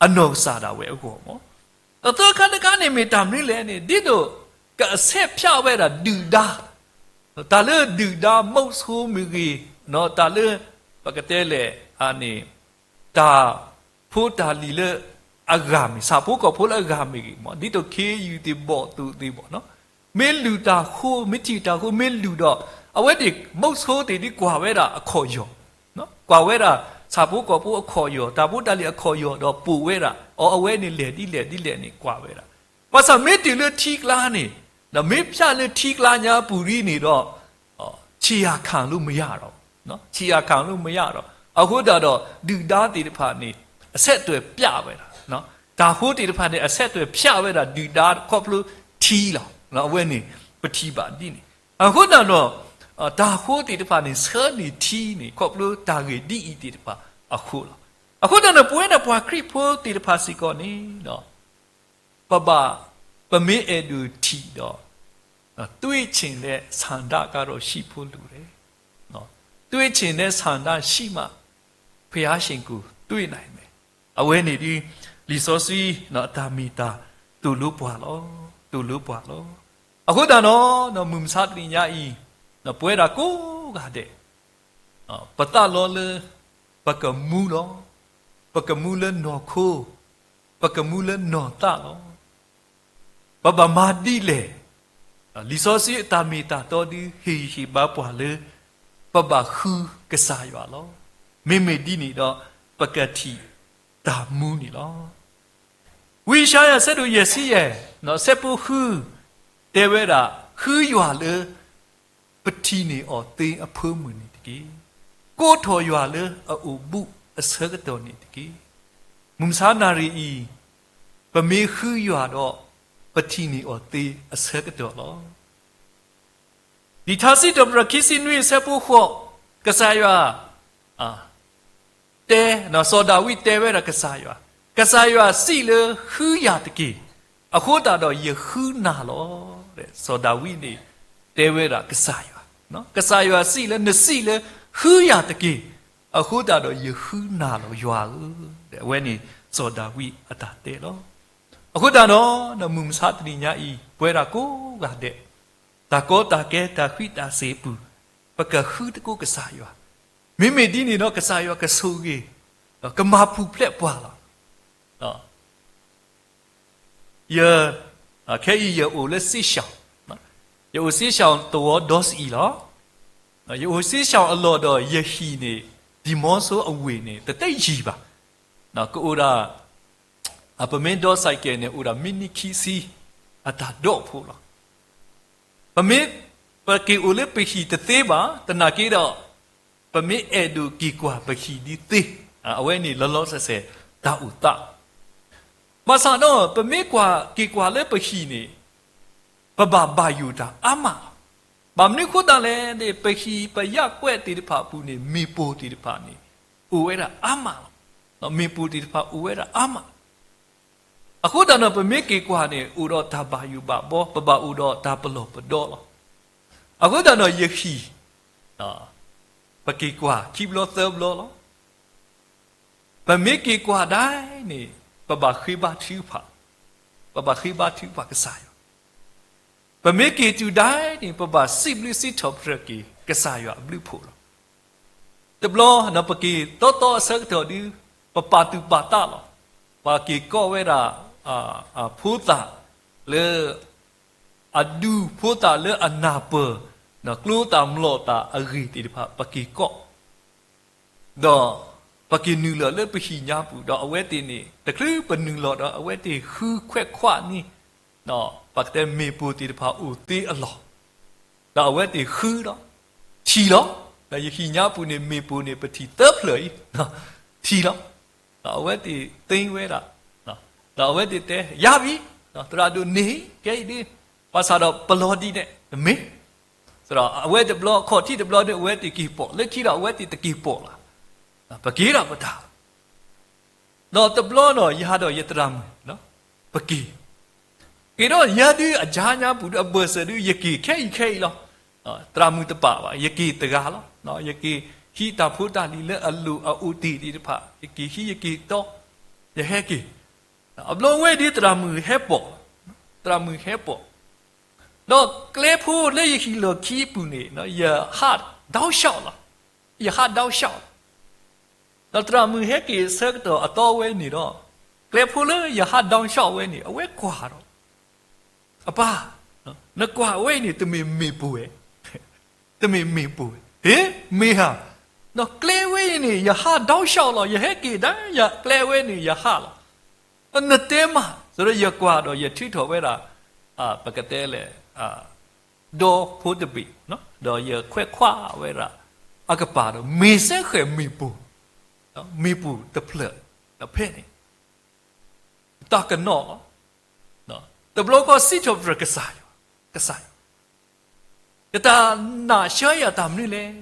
အနီၢ်ကစၢ်ဒၣ်ဝဲအဂီၢ်မး. ဒီးသၢခါတခါန့ၣ်မ့ၢ်တၢ်မနုၤလဲၣ်န့ၣ် ဒ်သိးက အဆဲးဖျၢၣ် ဝဲဒၣ်ဒုၣ်ဒါ, တၢ်လၢဒုၣ်ဒါမီၣ်ဆိမ့ၢ်ဂ့ၤ, တၢ်လၢ ပကတဲလဲၣ်န့ၣ် တၢ်ဖိတၢ်လံၤလၢအဂၤမ့ၢ် ဆၣ်ဖိကီၢ်ဖိလၢအဂၤမ့ၢ်ဂ့ၤမး ဒ်သိးခ့ယုၢ်သ့ၣ်ဘီၣ်သိၣ်သ့ၣ်ဘၣ်နီၤ မ့ၢ်လုၢ်တၢ်ဃိ မ့ၢ်ထံၣ်တၢ်ဃိ မ့ၢ်လုၢ်ဒီး အဝဲသ့ၣ်မီၣ်ဆိသ့ၣ်ဒ်ကွၢ်ဝဲဒၣ်အခီၣ်ယီၢ်, ကွၢ်ဝဲဒၣ် ဆၣ်ဖိကီၢ်ဖိအခီၣ်ယီၢ် တၢ်ဖိတၢ်လံၤအခီၣ်ယီၢ်ဒီးပိာ်ဝဲဒၣ် အီၤအဝဲန့ၣ်လဲၤဒ်လဲၣ်ဒ်လဲၣ်န့ၣ်ကွၢ်ဝဲဒၣ်. ဘၣ်ဆၣ်မ့ၢ်တုၤလၢထံကျါန့ၣ် ဒီးမ့ၢ်ဖၠၣ်လၢထံကျါညါပူၤဒ်န့ၣ်ဒီး ဆံးယၤခၣ်လိမ့ၢ်ယၤဒီး ဆံးယၤခၣ်လိမ့ၢ်ယၤဒီး အဃိသတးဒီး ဒုၣ်ဒါသ့ၣ်တဖၣ်န့ၣ် အဆဲးတွဲၣ်ဖၠၣ်ဝဲဒၣ်, တၢ်ဟိသ့ၣ်တဖၣ်န့ၣ် အဆဲးတွဲၣ်ဖၠၣ်ဝဲဒၣ်ဒုၣ်ဒါခီဖျိထံလီၤ. အဝဲန့ၣ် ပထံၣ်ဘၣ်ဒ်န့ၣ် အဃိသတးဒီး တၢ်ဟိသ့ၣ်တဖၣ်န့ၣ် ဆၢန့ၢ်ထံန့ၣ် ခီဖျိတၢ်ဂ့ၢ်ဒ်အံၤသ့ၣ်တဖၣ်အဃိလီၤ. အဃိသတးဒီး ပဝဲဒၣ်ပှၤခရံာ်ဖိသ့ၣ်တဖၣ်စ့ၢ်ကီးန့ၣ် ပဘၣ် ပမ့ၢ်အဲၣ်ဒိးထံၣ်ဒီး သွေးချင်တဲ့ဆန္ဒကတော့ ရှိဖို့လိုတယ်, သွေးချင်တဲ့ဆန္ဒရှိမှ ဘုရားရှင်ကို တွေ့နိုင်မယ်. အဝဲန့ၣ်ဒ် လံာ်စီဆှံအတၢ်မ့ၢ်တၢ် သိၣ်လိပှၤလီၤ, သိၣ်လိပှၤလီၤ. အဃိသတးဒီး မုၢ်မဆါတနံၤညါအံၤ ပဝဲဒၣ်ကိးဂၤဒဲး ပသးလီလၢ ပကမူလီၤ, ပကမူလၢနီၢ်ခိ, ပကမူလၢနီၢ်သးလီၤ. ပဘၣ်မၤဒ်လဲၣ်, လံာ်စီဆှံအတၢ်မ့ၢ်တၢ်တီဒု ဟ့ၣ်ဂံၢ်ဟ့ၣ်ဘါပှၤလၢ ပဘၣ်ဃုကစၢ်ယွၤလီၤ. မ့မ့ၢ်ဒ်န့ၣ်ဒီး ပကထံၣ်တၢ်မူန့ၣ်လီၤ. ဝံယၡါယၤဆၢဒိၣ်ယဲၢ်ဆံယဲၢ် ဆၢဖိဃု တဲဝဲဒၣ် ဃုယွၤလၢ ပထံၣ်န့ၢ်အီၤသ့အဖၢမုၢ်န့ၣ်တက့ၢ်. ကိးထီၣ်ယွၤလၢအအိၣ်ဘူးအဆၢကတီၢ်န့ၣ်တက့ၢ်. မုၢ်မဆါနၣ်ရံၣ်အံၤ ပမ့ၢ်ဃုယွၤဒီး ပထံၣ်န့ၢ်အီၤသ့အဆၢကတီၢ်လီၤ. လံာ်ထါစံးထီၣ်ပတြၢၤခံဆံနွံဆၢဖိဃိး ကစၢ်ယွၤ တဲ, စီၤဒၤဝံးတဲဝဲဒၣ်ကစၢ်ယွၤ, ကစၢ်ယွၤစံးလၢဃုယၤတက့ၢ်, အဃိသတးဒီးယဃုနၤလီၤ. စီၤဒၤဝံးန့ၣ် တဲဝဲဒၣ်ကစၢ်ယွၤ, ကစၢ်ယွၤစံးလၢနစံးလၢဃုယၤတက့ၢ်, အဃိသတးဒီးယဃုနၤလီၤယွၤဧၢ, အဝဲန့ၣ်စီၤဒၤဝံးအတၢ်တဲလီၤ. အဃိသတးဒီး မုၢ်မဆါတနံၤညါအံၤ ပဝဲဒၣ်ကိးဂၤဒဲး တၢ်ကီတၢ်ခဲတၢ်ဃံးတၢ်စ့ၤအပူၤ ပကဃုသကိးကစၢ်ယွၤ, မ့မ့ၢ်ဒ်န့ၣ်ဒီးကစၢ်ယွၤကဆိၣ်ဂ့ၤ, ကမၤပူၤဖျဲးပှၤလီၤ. ယ, ခဲအံၤယအိၣ်လၢစ့ၢ်ရှၢၣ်, ယအိၣ်စ့ၢ်ရှၢၣ်သဝီဒီစအံၤလီၤ. ယအိၣ်စ့ၢ်ရှၢၣ်အလီၢ်ဒီးယဟံၣ်န့ၣ် ဒံၣ်မီဆိအဝ့ၢ်န့ၣ် တသ့ယံၤဘၣ်. ကအိၣ်ဒၣ် ပမ့ၢ်ဒိးစဲးကဲးန့ၣ် အိၣ်ဒၣ်မံးနံးခံဆံ အတၢ်ဒိးဖိလီၤ. ပမ့ၢ် ပက့ၤအိၣ်လၢပဟံၣ်တသ့ဘၣ်, သနာ်က့ဒီး ပမ့ၢ်အဲၣ်ဒိးက့ၤကွၢ်ပဟံၣ်ဒ်သ့, အဝဲန့ၣ်လီၤလီၤဆဲးဆဲးတၢ်အိၣ်သး. ဘၣ်ဆၣ်ဒီး ပမ့ၢ်ကွၢ်က့ၤကွၢ်လၢပဟံၣ်န့ၣ် ပဘၣ်ဘၣ်ယိၣ်တၢ်အါမးလီၤ. ဘၣ်မနုၤအဃိသတးလဲၣ်န့ၣ် ပဟံၣ်ပယၣ်ကွဲးသ့ၣ်တဖၣ်အပူၤန့ၣ် မ့ၣ်ပိၢ်သ့ၣ်တဖၣ်န့ၣ် အိၣ်ဝဲဒၣ်အါမးလီၤ. မ့ၣ်ပိၢ်သ့ၣ်တဖၣ်အိၣ်ဝဲဒၣ်အါမးလီၤ. အဃိသတးဒီး ပမ့ၢ်က့ၤကွၢ်န့ၣ် အိၣ်ဒီးတၢ်ဘၣ်ယိၣ်ဘၣ်ဘီ, ပဘၣ်အိၣ်ဒီးတၢ်ပလီၢ်ပဒီလီၤ. အဃိသတးဒီးယဟံၣ်, ပက့ၤကွၢ်ခံဘျီသၢဘျီလီၤ. ပမ့ၢ်က့ၤကွၢ်ဒၣ်န့ၣ် ပဘၣ်ဃ့ဘါထုကဖၣ်, ပဘၣ်ဃ့ဘါထုကဖၣ်ကစၢ်ယွၤ. ပမ့ၢ်က့ၤတုၤဒၣ်န့ၣ် ပဘၣ်စံးဘျုးစံးထီၣ်ပတြၢၤက့ၤကစၢ်ယွၤအဘျုးအဖှိၣ်လီၤ. တဘျီ ပက့ၤတီတီအဆၢကတီၢ်ဒုး ပပာ်သူၣ်ပာ်သးလီၤ. ပက့ၤကိးဝဲဒၣ် ဖိသၣ်လၢ အဒူဖိသၣ်လၢအနၢ်ပၢၢ် ကျိသၣ်မျိာ်သၣ်အဂ့ၢ်သ့ၣ်တဖၣ် ပက့ၤကိး ဒီးပက့ၤနုာ်လီၤလၢပဟံၣ်ညါပူၤ ဒီးအဝဲသ့ၣ်န့ၣ် တချုးပနုာ်လီၤဒီး အဝဲသ့ၣ်ဃုခွဲးခွးန့ၢ် ပကတဲမ့ၣ်ပိၢ်သ့ၣ်တဖၣ်အိၣ်သ့အလီၢ်, ဒီးအဝဲသ့ၣ်ဃုဒီး ထံၣ်လီၤ. ဒီးယဟံၣ်ညါပူၤန့ၣ် မ့ၣ်ပိၢ်န့ၣ် ပထံၣ်သၢဖျၢၣ်အံၤ ထံၣ်လီၤ. ဒီးအဝဲသ့ၣ်သ့ဝဲဒၣ်, ဒီးအဝဲသ့ၣ်တဲ ယၤဘံ, သရၣ်ဒိၣ်န့ၣ် ကဲအံၤဒုး ဘၣ်ဆၣ်ဒီးပလီၤဒ်န့ၣ် တမ့ၢ် ဒီးအဝဲတဘျီ ခီၣ်ထံးတဘျီဒီး အဝဲသ့ၣ်က့ၤပိာ် လၢခံဒီးအဝဲသ့ၣ်တက့ၤပိာ်လီၤ. ပက့ၤဒီးပတၢ် ဒီးတဘျီဒီး ယၤဒီးယသရၣ်မုၣ် ပက့ၤ, က့ၤဒီးယၤဒုးအယါညါပူၤဒီး အဘၢၣ်စၢၤဒုး ယက့ၤခဲအံၤခဲအံၤလီၤ. သရၣ်မုၣ်တပာ်ဘၣ် ယက့ၤတဂၤလီၤ. ယက့ၤဟံးတၢ်ဖိတၢ်လံၤလၢအလိၣ်အအိၣ်တ့ၢ်သ့ၣ်တဖၣ် ယက့ၤဟံးယက့ၤတီ ယဟဲက့ၤ အဘျီဝဲဒုးသရၣ်မုၣ်ဟဲပိာ်, သရၣ်မုၣ်ဟဲပိာ်, ဒီးကျဲဖိလၢယဟံၣ်လီၢ်ခံအပူၤန့ၣ် ယဟးဒီရှီၣ်လီၤ. ယဟးဒီရှီၣ်လီၤ. ဒီးသရၣ်မုၣ်ဟဲက့ၤအဆၢကတီၢ်အသီဝဲန့ၣ်ဒီး ကျဲဖိလၢယဟးဒီရှီၣ်ဝဲန့ၣ် အဝဲကွၢ်ဒီး အပၢ်, နကွၢ်ဝဲအံၤန့ၣ် တမ့ၢ်မ့ၣ်ပိၢ်ဧါ, တမ့ၢ်မ့ၣ်ပိၢ်ဧါ, ဟ့ မ့ၢ်ဧါ, ဒီးကျဲဝဲအံၤန့ၣ် ယဟးဒီရှီၣ်လီၤ. ယဟဲက့ၤဒၣ် ယကျဲဝဲန့ၣ် ယဟးလီၤ. နတဲမး စဒီးယကွၢ်ဒီးယထုးထီၣ်ဝဲဒၣ် ပကတဲလဲၣ် ဒီဖိတဘ့ၣ်, ဒီးယခွဲးခွးဝဲဒၣ် အကပၤဒီး မ့ၢ်စ့ၢ်ကီးမ့ၣ်ပိၢ်, မ့ၣ်ပိၢ်တဖျၢၣ် ဒီးဖဲန့ၣ် တၢ်ကနီၣ်လီၤ. တဘျီဃီစံးထီၣ်ပတြၢၤကစၢ်ယွၤ, ကစၢ်ယွၤ ယတၢ်နာ်ဆၢယၤတၢ်မနုၤလဲၣ်.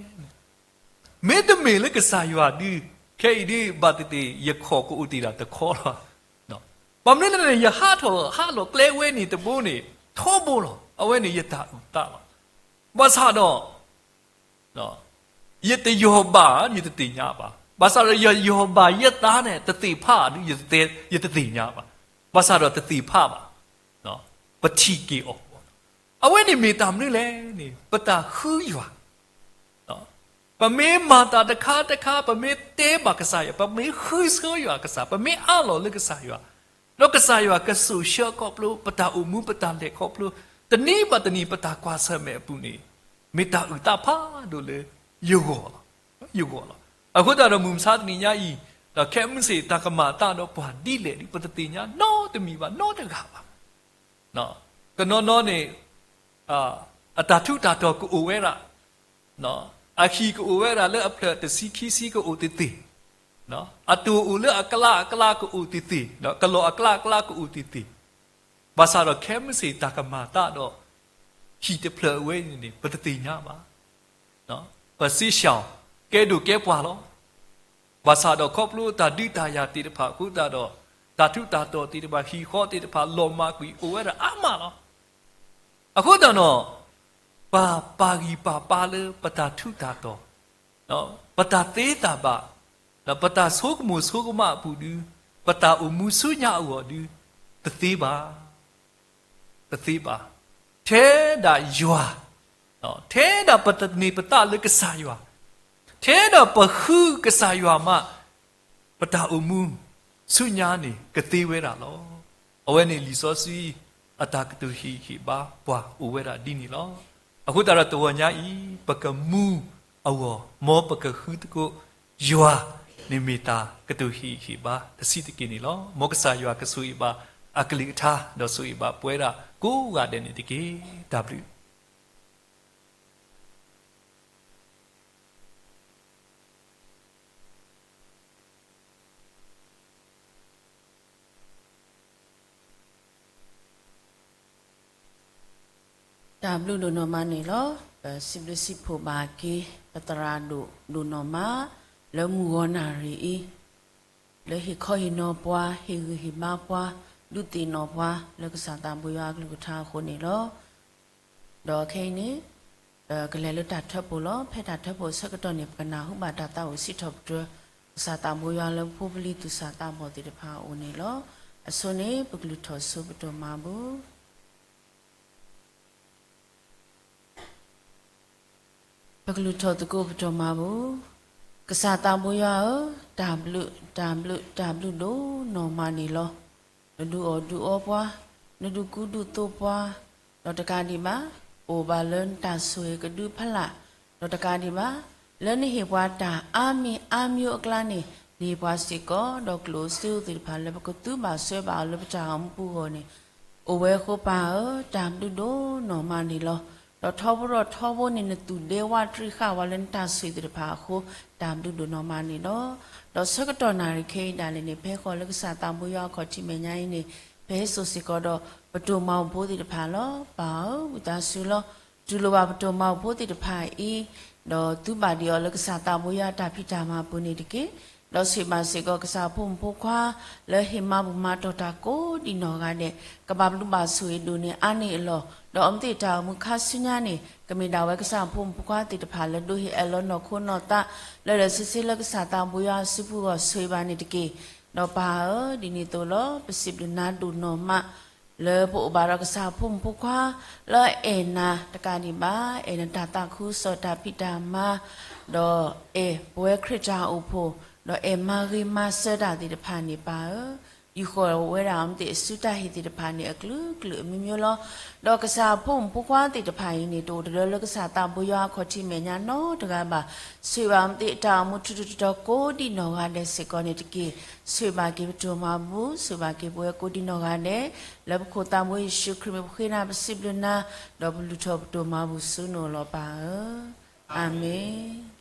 မ့တမ့ၢ်လၢကစၢ်ယွၤဒုး ခဲအံၤဒုး ဘၣ်သ့ၣ်သ့ၣ် ယခီၣ်ကအိၣ်တ့ၢ်ဒၣ်တခီလီၤ. ဘၣ်မနုၤလဲၣ်န့ၣ် ယဟးထီၣ်ဟးလီၤကျဲဝဲန့ၣ်တဘိန့ၣ် ထီဘိလီၤ. အဝဲန့ၣ်ယတၢ်အုၣ်သးလီၤ. ဘၣ်ဆၣ်ဒီး ယတယီၢ်ဘၣ် ယတသ့ၣ်ညါဘၣ်. ဘၣ်ဆၣ်ဒီးယယီၢ်ဘၣ်ယသးန့ၣ် တသ့ၣ်ဖးဒုး ယတသ့ၣ်ညါဘၣ်. ဘၣ်ဆၣ်ဒီးတသ့ၣ်ဖးဘၣ်. ပထံၣ်က့ၤအီၤ, အဝဲန့ၣ်မ့ၢ်တၢ်မနုၤလဲၣ်န့ၣ် ပတၢ်ဃုယွၤ ပမ့ၢ်မၤတၢ်တခါတခါ ပမ့ၢ်တဲဘၣ်ကစၢ်ယွၤ, ပမ့ၢ်ဃုဆၢယွၤကစၢ်, ပမ့ၢ်အးလီၤလၢကစၢ်ယွၤ, ဒီးကစၢ်ယွၤကစိာ်ဆှၢခီဖျိ ပတၢ်အိၣ်မူပတၢ်လဲၤခီဖျိ တနံၤဘၣ်တနံၤပတၢ်ကွၢ်ဆၢၣ်မဲာ်အပူၤန့ၣ် မ့ၢ်တၢ်အုၣ်သးဖးဒိၣ်လၢယဂီၢ်လီၤ. ယဂီၢ်လီၤ. အဃိသတးဒီးမုၢ်မဆါတနံၤညါအံၤ ဒီးခဲမုၢ်ဆ့ၣ်တၢ်ကမၤအသးဒီးပှၤဒ်လဲၣ်ဒုး ပတသ့ၣ်ညါနီတမံၤဘၣ် နီတဂၤဘၣ်. ကနီၤနီၤန့ၣ် အတၢ်ထူးတၢ်တီၤကအိၣ်ဝဲဒၣ်, အဟံၣ်ကအိၣ်ဝဲဒၣ်လၢအဖျၢၣ်တဆံခံဆံကအိၣ်သ့ၣ်သ့ၣ်, အတိၢ်အိၣ်လၢအကျါအကျါကအိၣ်သ့ၣ်သ့ၣ်, ကလီၤအကျါအကျါကအိၣ်သ့ၣ်သ့ၣ်, ဘၣ်ဆၣ်ဒီးခဲမုၢ်ဆ့ၣ်တၢ်ကမၤအသးဒီး ဟံၣ်တဖျၢၣ်အဝဲန့ၣ်န့ၣ် ပတသ့ၣ်ညါဘၣ်. ပစ့ၢ်ဆၢ ကဲဒိၣ်ကဲပှၢ်လီၤ. ဘၣ်ဆၣ်ဒီးခီဖျိတၢ်ဒုးတၢ်ယၤသ့ၣ်တဖၣ်အဃိသတးဒီး တၢ်ထူးတၢ်တီၤသ့ၣ်တဖၣ် ဟံၣ်ဃီသ့ၣ်တဖၣ် လီၤမၢ်ကွံာ်အိၣ်ဝဲဒၣ်အါမးလီၤ. အဃိသတးဒီး ပပာ်ဂံၢ်ပာ်ဘါလၢပတၢ်ထူးတၢ်တီၤ, ပတၢ်သ့တၢ်ဘၣ်, ဒီးပတၢ်ဆိကမိၣ်ဆိကမးအပူၤဒုး, ပတၢ်အိၣ်မူဆူညါအဂီၢ်ဒုး, တသ့ဘၣ်. တသ့ဘၣ်. ထဲဒၣ်ယွၤ, ထဲဒၣ်ပသန့ၤပသးလၢကစၢ်ယွၤ, ထဲဒၣ်ပဃုကစၢ်ယွၤမး, ပတၢ်အိၣ်မူဆူညါန့ၣ် ကသ့ဝဲဒၣ်လီၤ. အဝဲန့ၣ်လံာ်စီဆှံအတၢ်ကတိၤဟ့ၣ်ဂံၢ်ဟ့ၣ်ဘါပှၤအိၣ်ဝဲဒၣ်ဒ်န့ၣ်လီၤ. အဃိသတးဒီးတဂီၤညါအံၤ ပကမူအဂီၢ် မ်ပကဃုသကိး ယွၤန့ၣ်မ့ၢ်တၢ်ကတိၤဟ့ၣ်ဂံၢ်ဟ့ၣ်ဘါတဆံးတက့ၢ်န့ၣ်လီၤ. မ်ကစၢ်ယွၤကဆိၣ်ဂ့ၤဘၣ်အကလုၢ်ကထါ ဒီးဆိၣ်ဂ့ၤဘၣ်ပဝဲဒၣ်ကိးဂၤဒဲးန့ၣ်တက့ၢ်. တၢ်ဘျုး တၢ်ဘျုးဒိၣ်နီၢ်မးန့ၣ်လီၤ. ပစံးဘျုးစံးဖှိၣ်ဘၣ်က့ၤ ပသရၣ်ဒိၣ်ဒိၣ်နီၢ်မး လၢမုၢ်ဂီၤနၣ်ရံၣ်အံၤ လၢဟ့ၣ်ခီဟ့ၣ်နီၤပှၤ ဟ့ၣ်ဂံၢ်ဟ့ၣ်ဘါပှၤ ဒုးသ့ၣ်နီၣ်ပှၤ လၢကစၢ်သးဘိယွၤအကလုၢ်ကထါအဃိန့ၣ်လီၤ. ဒီးခဲအံၤန့ၣ် ကလဲၤလၢတၢ်ထၢဖှိၣ်လီၤ. ဖဲတၢ်ထၢဖှိၣ်အဆၢကတီၢ်န့ၣ် ပကနၢ်ဟူဘၣ်တၢ်သးအိၣ်စံးထီၣ်ပတြၢၤ ကစၢ်သးဘိယွၤလၢဖိပလံၤသူၣ်စၢ်သးဘီၣ်သ့ၣ်တဖၣ်အအိၣ်န့ၣ်လီၤ. အဆိန့ၣ် ပကလုၢ်ထီၣ်ဆိပဒိၣ်မၤဘူၣ် ပကလုၢ်ထီၣ်သကိးပဒိၣ်မၤဘူၣ်. ကစၢ်သးဘိယွၤဧၢ, တၢ်ဘျုး, တၢ်ဘျုး, တၢ်ဘျုးဒိၣ်နီၢ်မးန့ၣ်လီၤ. နဒုးအီၣ်ဒုးအီပှၤ, နဒုးကူဒုးသိးပှၤ, ဒီးတကးဒံးဘၣ်, ပအိၣ်ဘၣ်လၢနတၢ်ဆိၣ်ဂ့ၤကဒုဖးလၢ်, ဒီးတကးဒံးဘၣ်, လၢနဟ့ၣ်ပှၤတၢ်အါမံၤအါမံၤအကျါန့ၣ်, နဟ့ၣ်ပှၤစ့ၢ်ကီး ဒီးကျိၣ်စ့အိၣ်သ့ၣ်တဖၣ်လၢပကသူဘၣ်စွဲဘၣ်အီၤလၢပတၢ်အိၣ်မူပူၤအဂီၢ်န့ၣ်, အိၣ်ဝဲအဃိပၢ်ဧၢ, တၢ်ဘျုးဒိၣ်နီၢ်မးန့ၣ်လီၤ. ဒီးထီဘိဒီးထီဘိန့ၣ် နသူၣ်ဒဲဝးတရံးဃာ်ဝဲလၢနတၢ်ဆိၣ်ဂ့ၤသ့ၣ်တဖၣ်အဃိ, တၢ်ဘျုးဒိၣ်နီၢ်မးန့ၣ်လီၤ. ဒီးဆၢကတီၢ်နၣ်ရံၣ်ခဲအံၤဒၣ်လဲာ်န့ၣ်, ဖဲဃီၤလၢကစၢ်သးဘိယွၤအခီၣ်ထံးမဲာ်ညါအံၤန့ၣ်, ပဟဲစိာ်စ့ၢ်ကီးဒီး ပတိၢ်မၤဘူၣ်ဖိသ့ၣ်တဖၣ်လီၤ. ပၢ်ဧၢ, ဝံသးစူၤလီၤ. တူၢ်လိာ်ဘၣ်ပတိၢ်မၤဘူၣ်ဖိသ့ၣ်တဖၣ်အံၤ, ဒီးသူဘၣ်ဒံးအီၤလၢကစၢ်သးဘိယွၤအတၢ်ဖံးတၢ်မၤပူၤန့ၣ်တက့ၢ်. ဒီးဆိၣ်ဂ့ၤဘၣ်စ့ၢ်ကီး ကစၢ်ဖိမုၣ်ဖိခွါ လၢဟ့ၣ်မၤဘူၣ်မၤတီၢ်တၢ်ကိးဒံးနီၢ်ဂၤဒဲး, ကဘၣ်ဘျုးဘၣ်ဆိၣ်ဂ့ၤဒိၣ်န့ၢ်အါန့ၢ်အလီၢ်, ဒီးအီၤမ့ၢ်သ့ၣ်တၢ်အိၣ်မူခါဆူညါန့ၣ်, ကမ့ၢ်ဒၣ်ဝဲကစၢ်ဖိမုၣ်ဖိခွါသ့ၣ်တဖၣ်လၢဒိးဟ့ၣ်အၢၣ်လီၤနီၢ်ခိနီၢ်သး, လၢလၢဆ့ဆ့လၢကစၢ်သးဘိယွၤအစုပူၤအဂီၢ် ဆိၣ်ဂ့ၤဘၣ်န့ၣ်တက့ၢ်. ဒီးပၢ်ဧၢ, ဒ်န့ၣ်အသိးလီၤ. ပစံးဘျုးနၤဒိၣ်နီၢ်မး လၢပအိၣ်ဘၣ်ဒီးကစၢ်ဖိမုၣ်ဖိခွါ လၢအအဲၣ်နၤတကးဒံးဘၣ်, အဲၣ်နတၢ်သးခုကစီၣ်တၢ်ဖံးတၢ်မၤ, ဒီးအဲၣ်ပဝဲခရံာ်တၢ်အိၣ်ဖှိၣ်, ဒီးအဲၣ်မၤဂ့ၤမၤစၢၤတၢ်သ့ၣ်တဖၣ်န့ၣ် ပၢ်ဧၢ, ယူာ်ဃီၤဝဲဒၣ်အီၤမ့ၢ်သ့ၣ်အစုတၢ်ဟ့ၣ်သ့ၣ်တဖၣ်န့ၣ် အကလုာ်ကလုာ်အမံၤမံၤလီၤ. ဒီးကစၢ်ဖိမုၣ်ဖိခွါသ့ၣ်တဖၣ်အံၤန့ၣ် တအိၣ်တဒၢလၢကစၢ်သးဘိယွၤအခီၣ်ထံးမဲာ်ညါနီတဂၤဘၣ်. ဆိၣ်ဂ့ၤဘၣ်အီၤမ့ၢ်သ့ၣ်တၢ်အိၣ်မူထူးထူးတီၤတီၤကိးဒံးနီၢ်ဂၤဒဲးစ့ၢ်ကီးန့ၣ်တက့ၢ်. ဆိၣ်ဂ့ၤဘၣ်က့ၤပတိၢ်မၤဘူၣ်, ဆိၣ်ဂ့ၤဘၣ်က့ၤပဝဲကိးဒံးနီၢ်ဂၤဒဲး, လၢပခိၣ်သးဘိယ့ၣ်ၡူးခရံာ်မံၤပဃ့နၤပစံးဘျုးနၤ, ဒီးပလုၢ်ထီၣ်ပတိၢ်မၤဘူၣ်ဆူနအိၣ်လီၤပၢ်ဧၢ, အၤမ့ၣ်.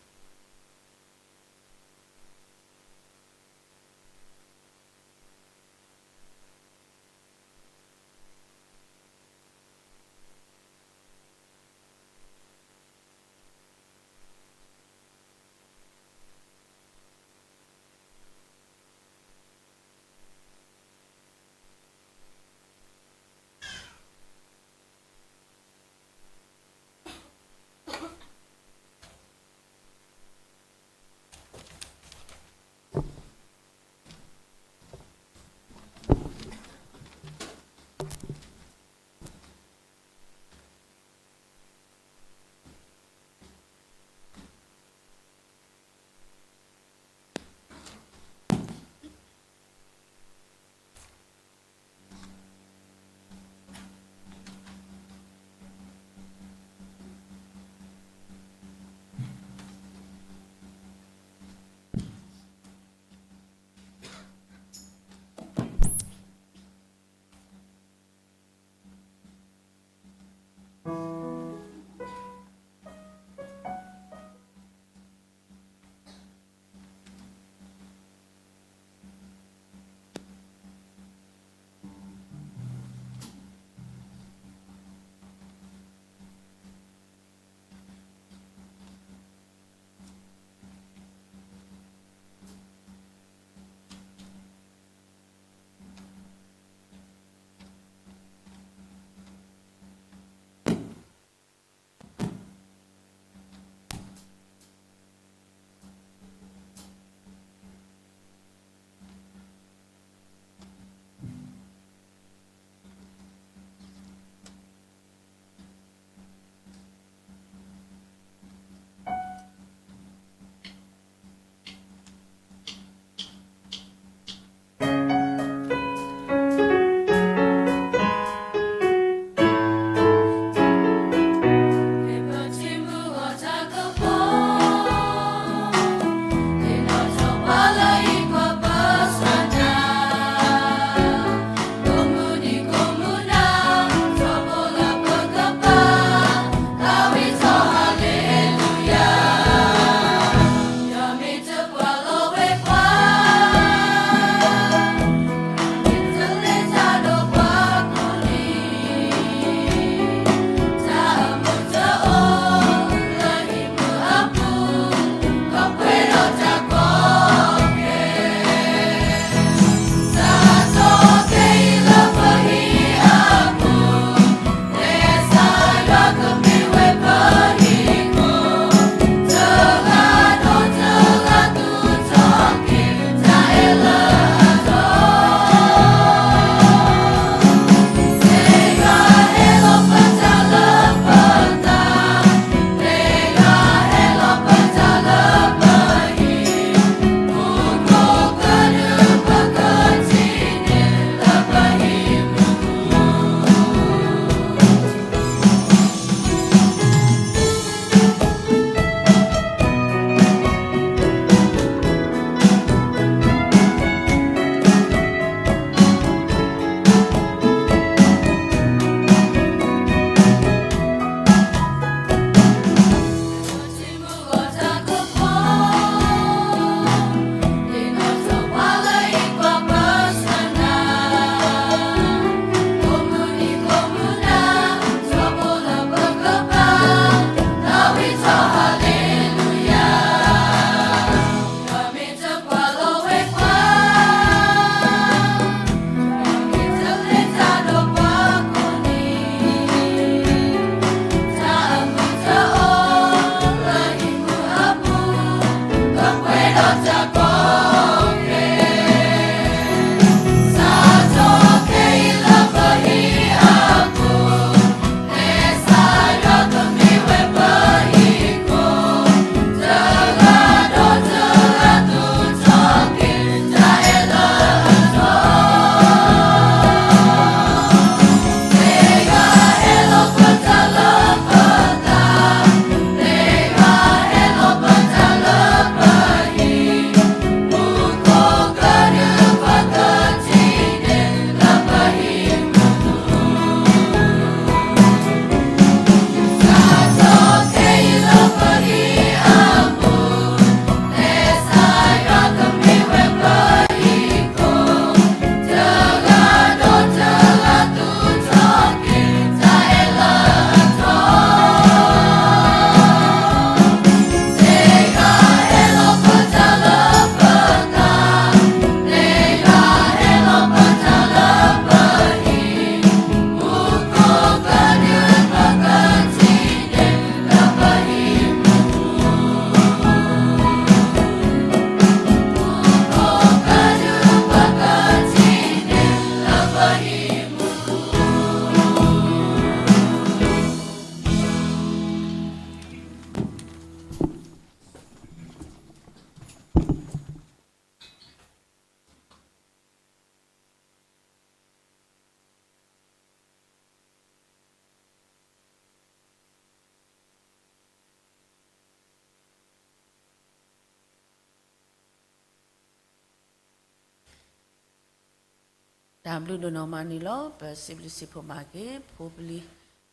တၢ်ဘျုးဒိၣ်နီၢ်မးန့ၣ်လီၤ. ပစံးဘျုးစံးဖှိၣ်ဘၣ်က့ၤ ဖိပလံၤ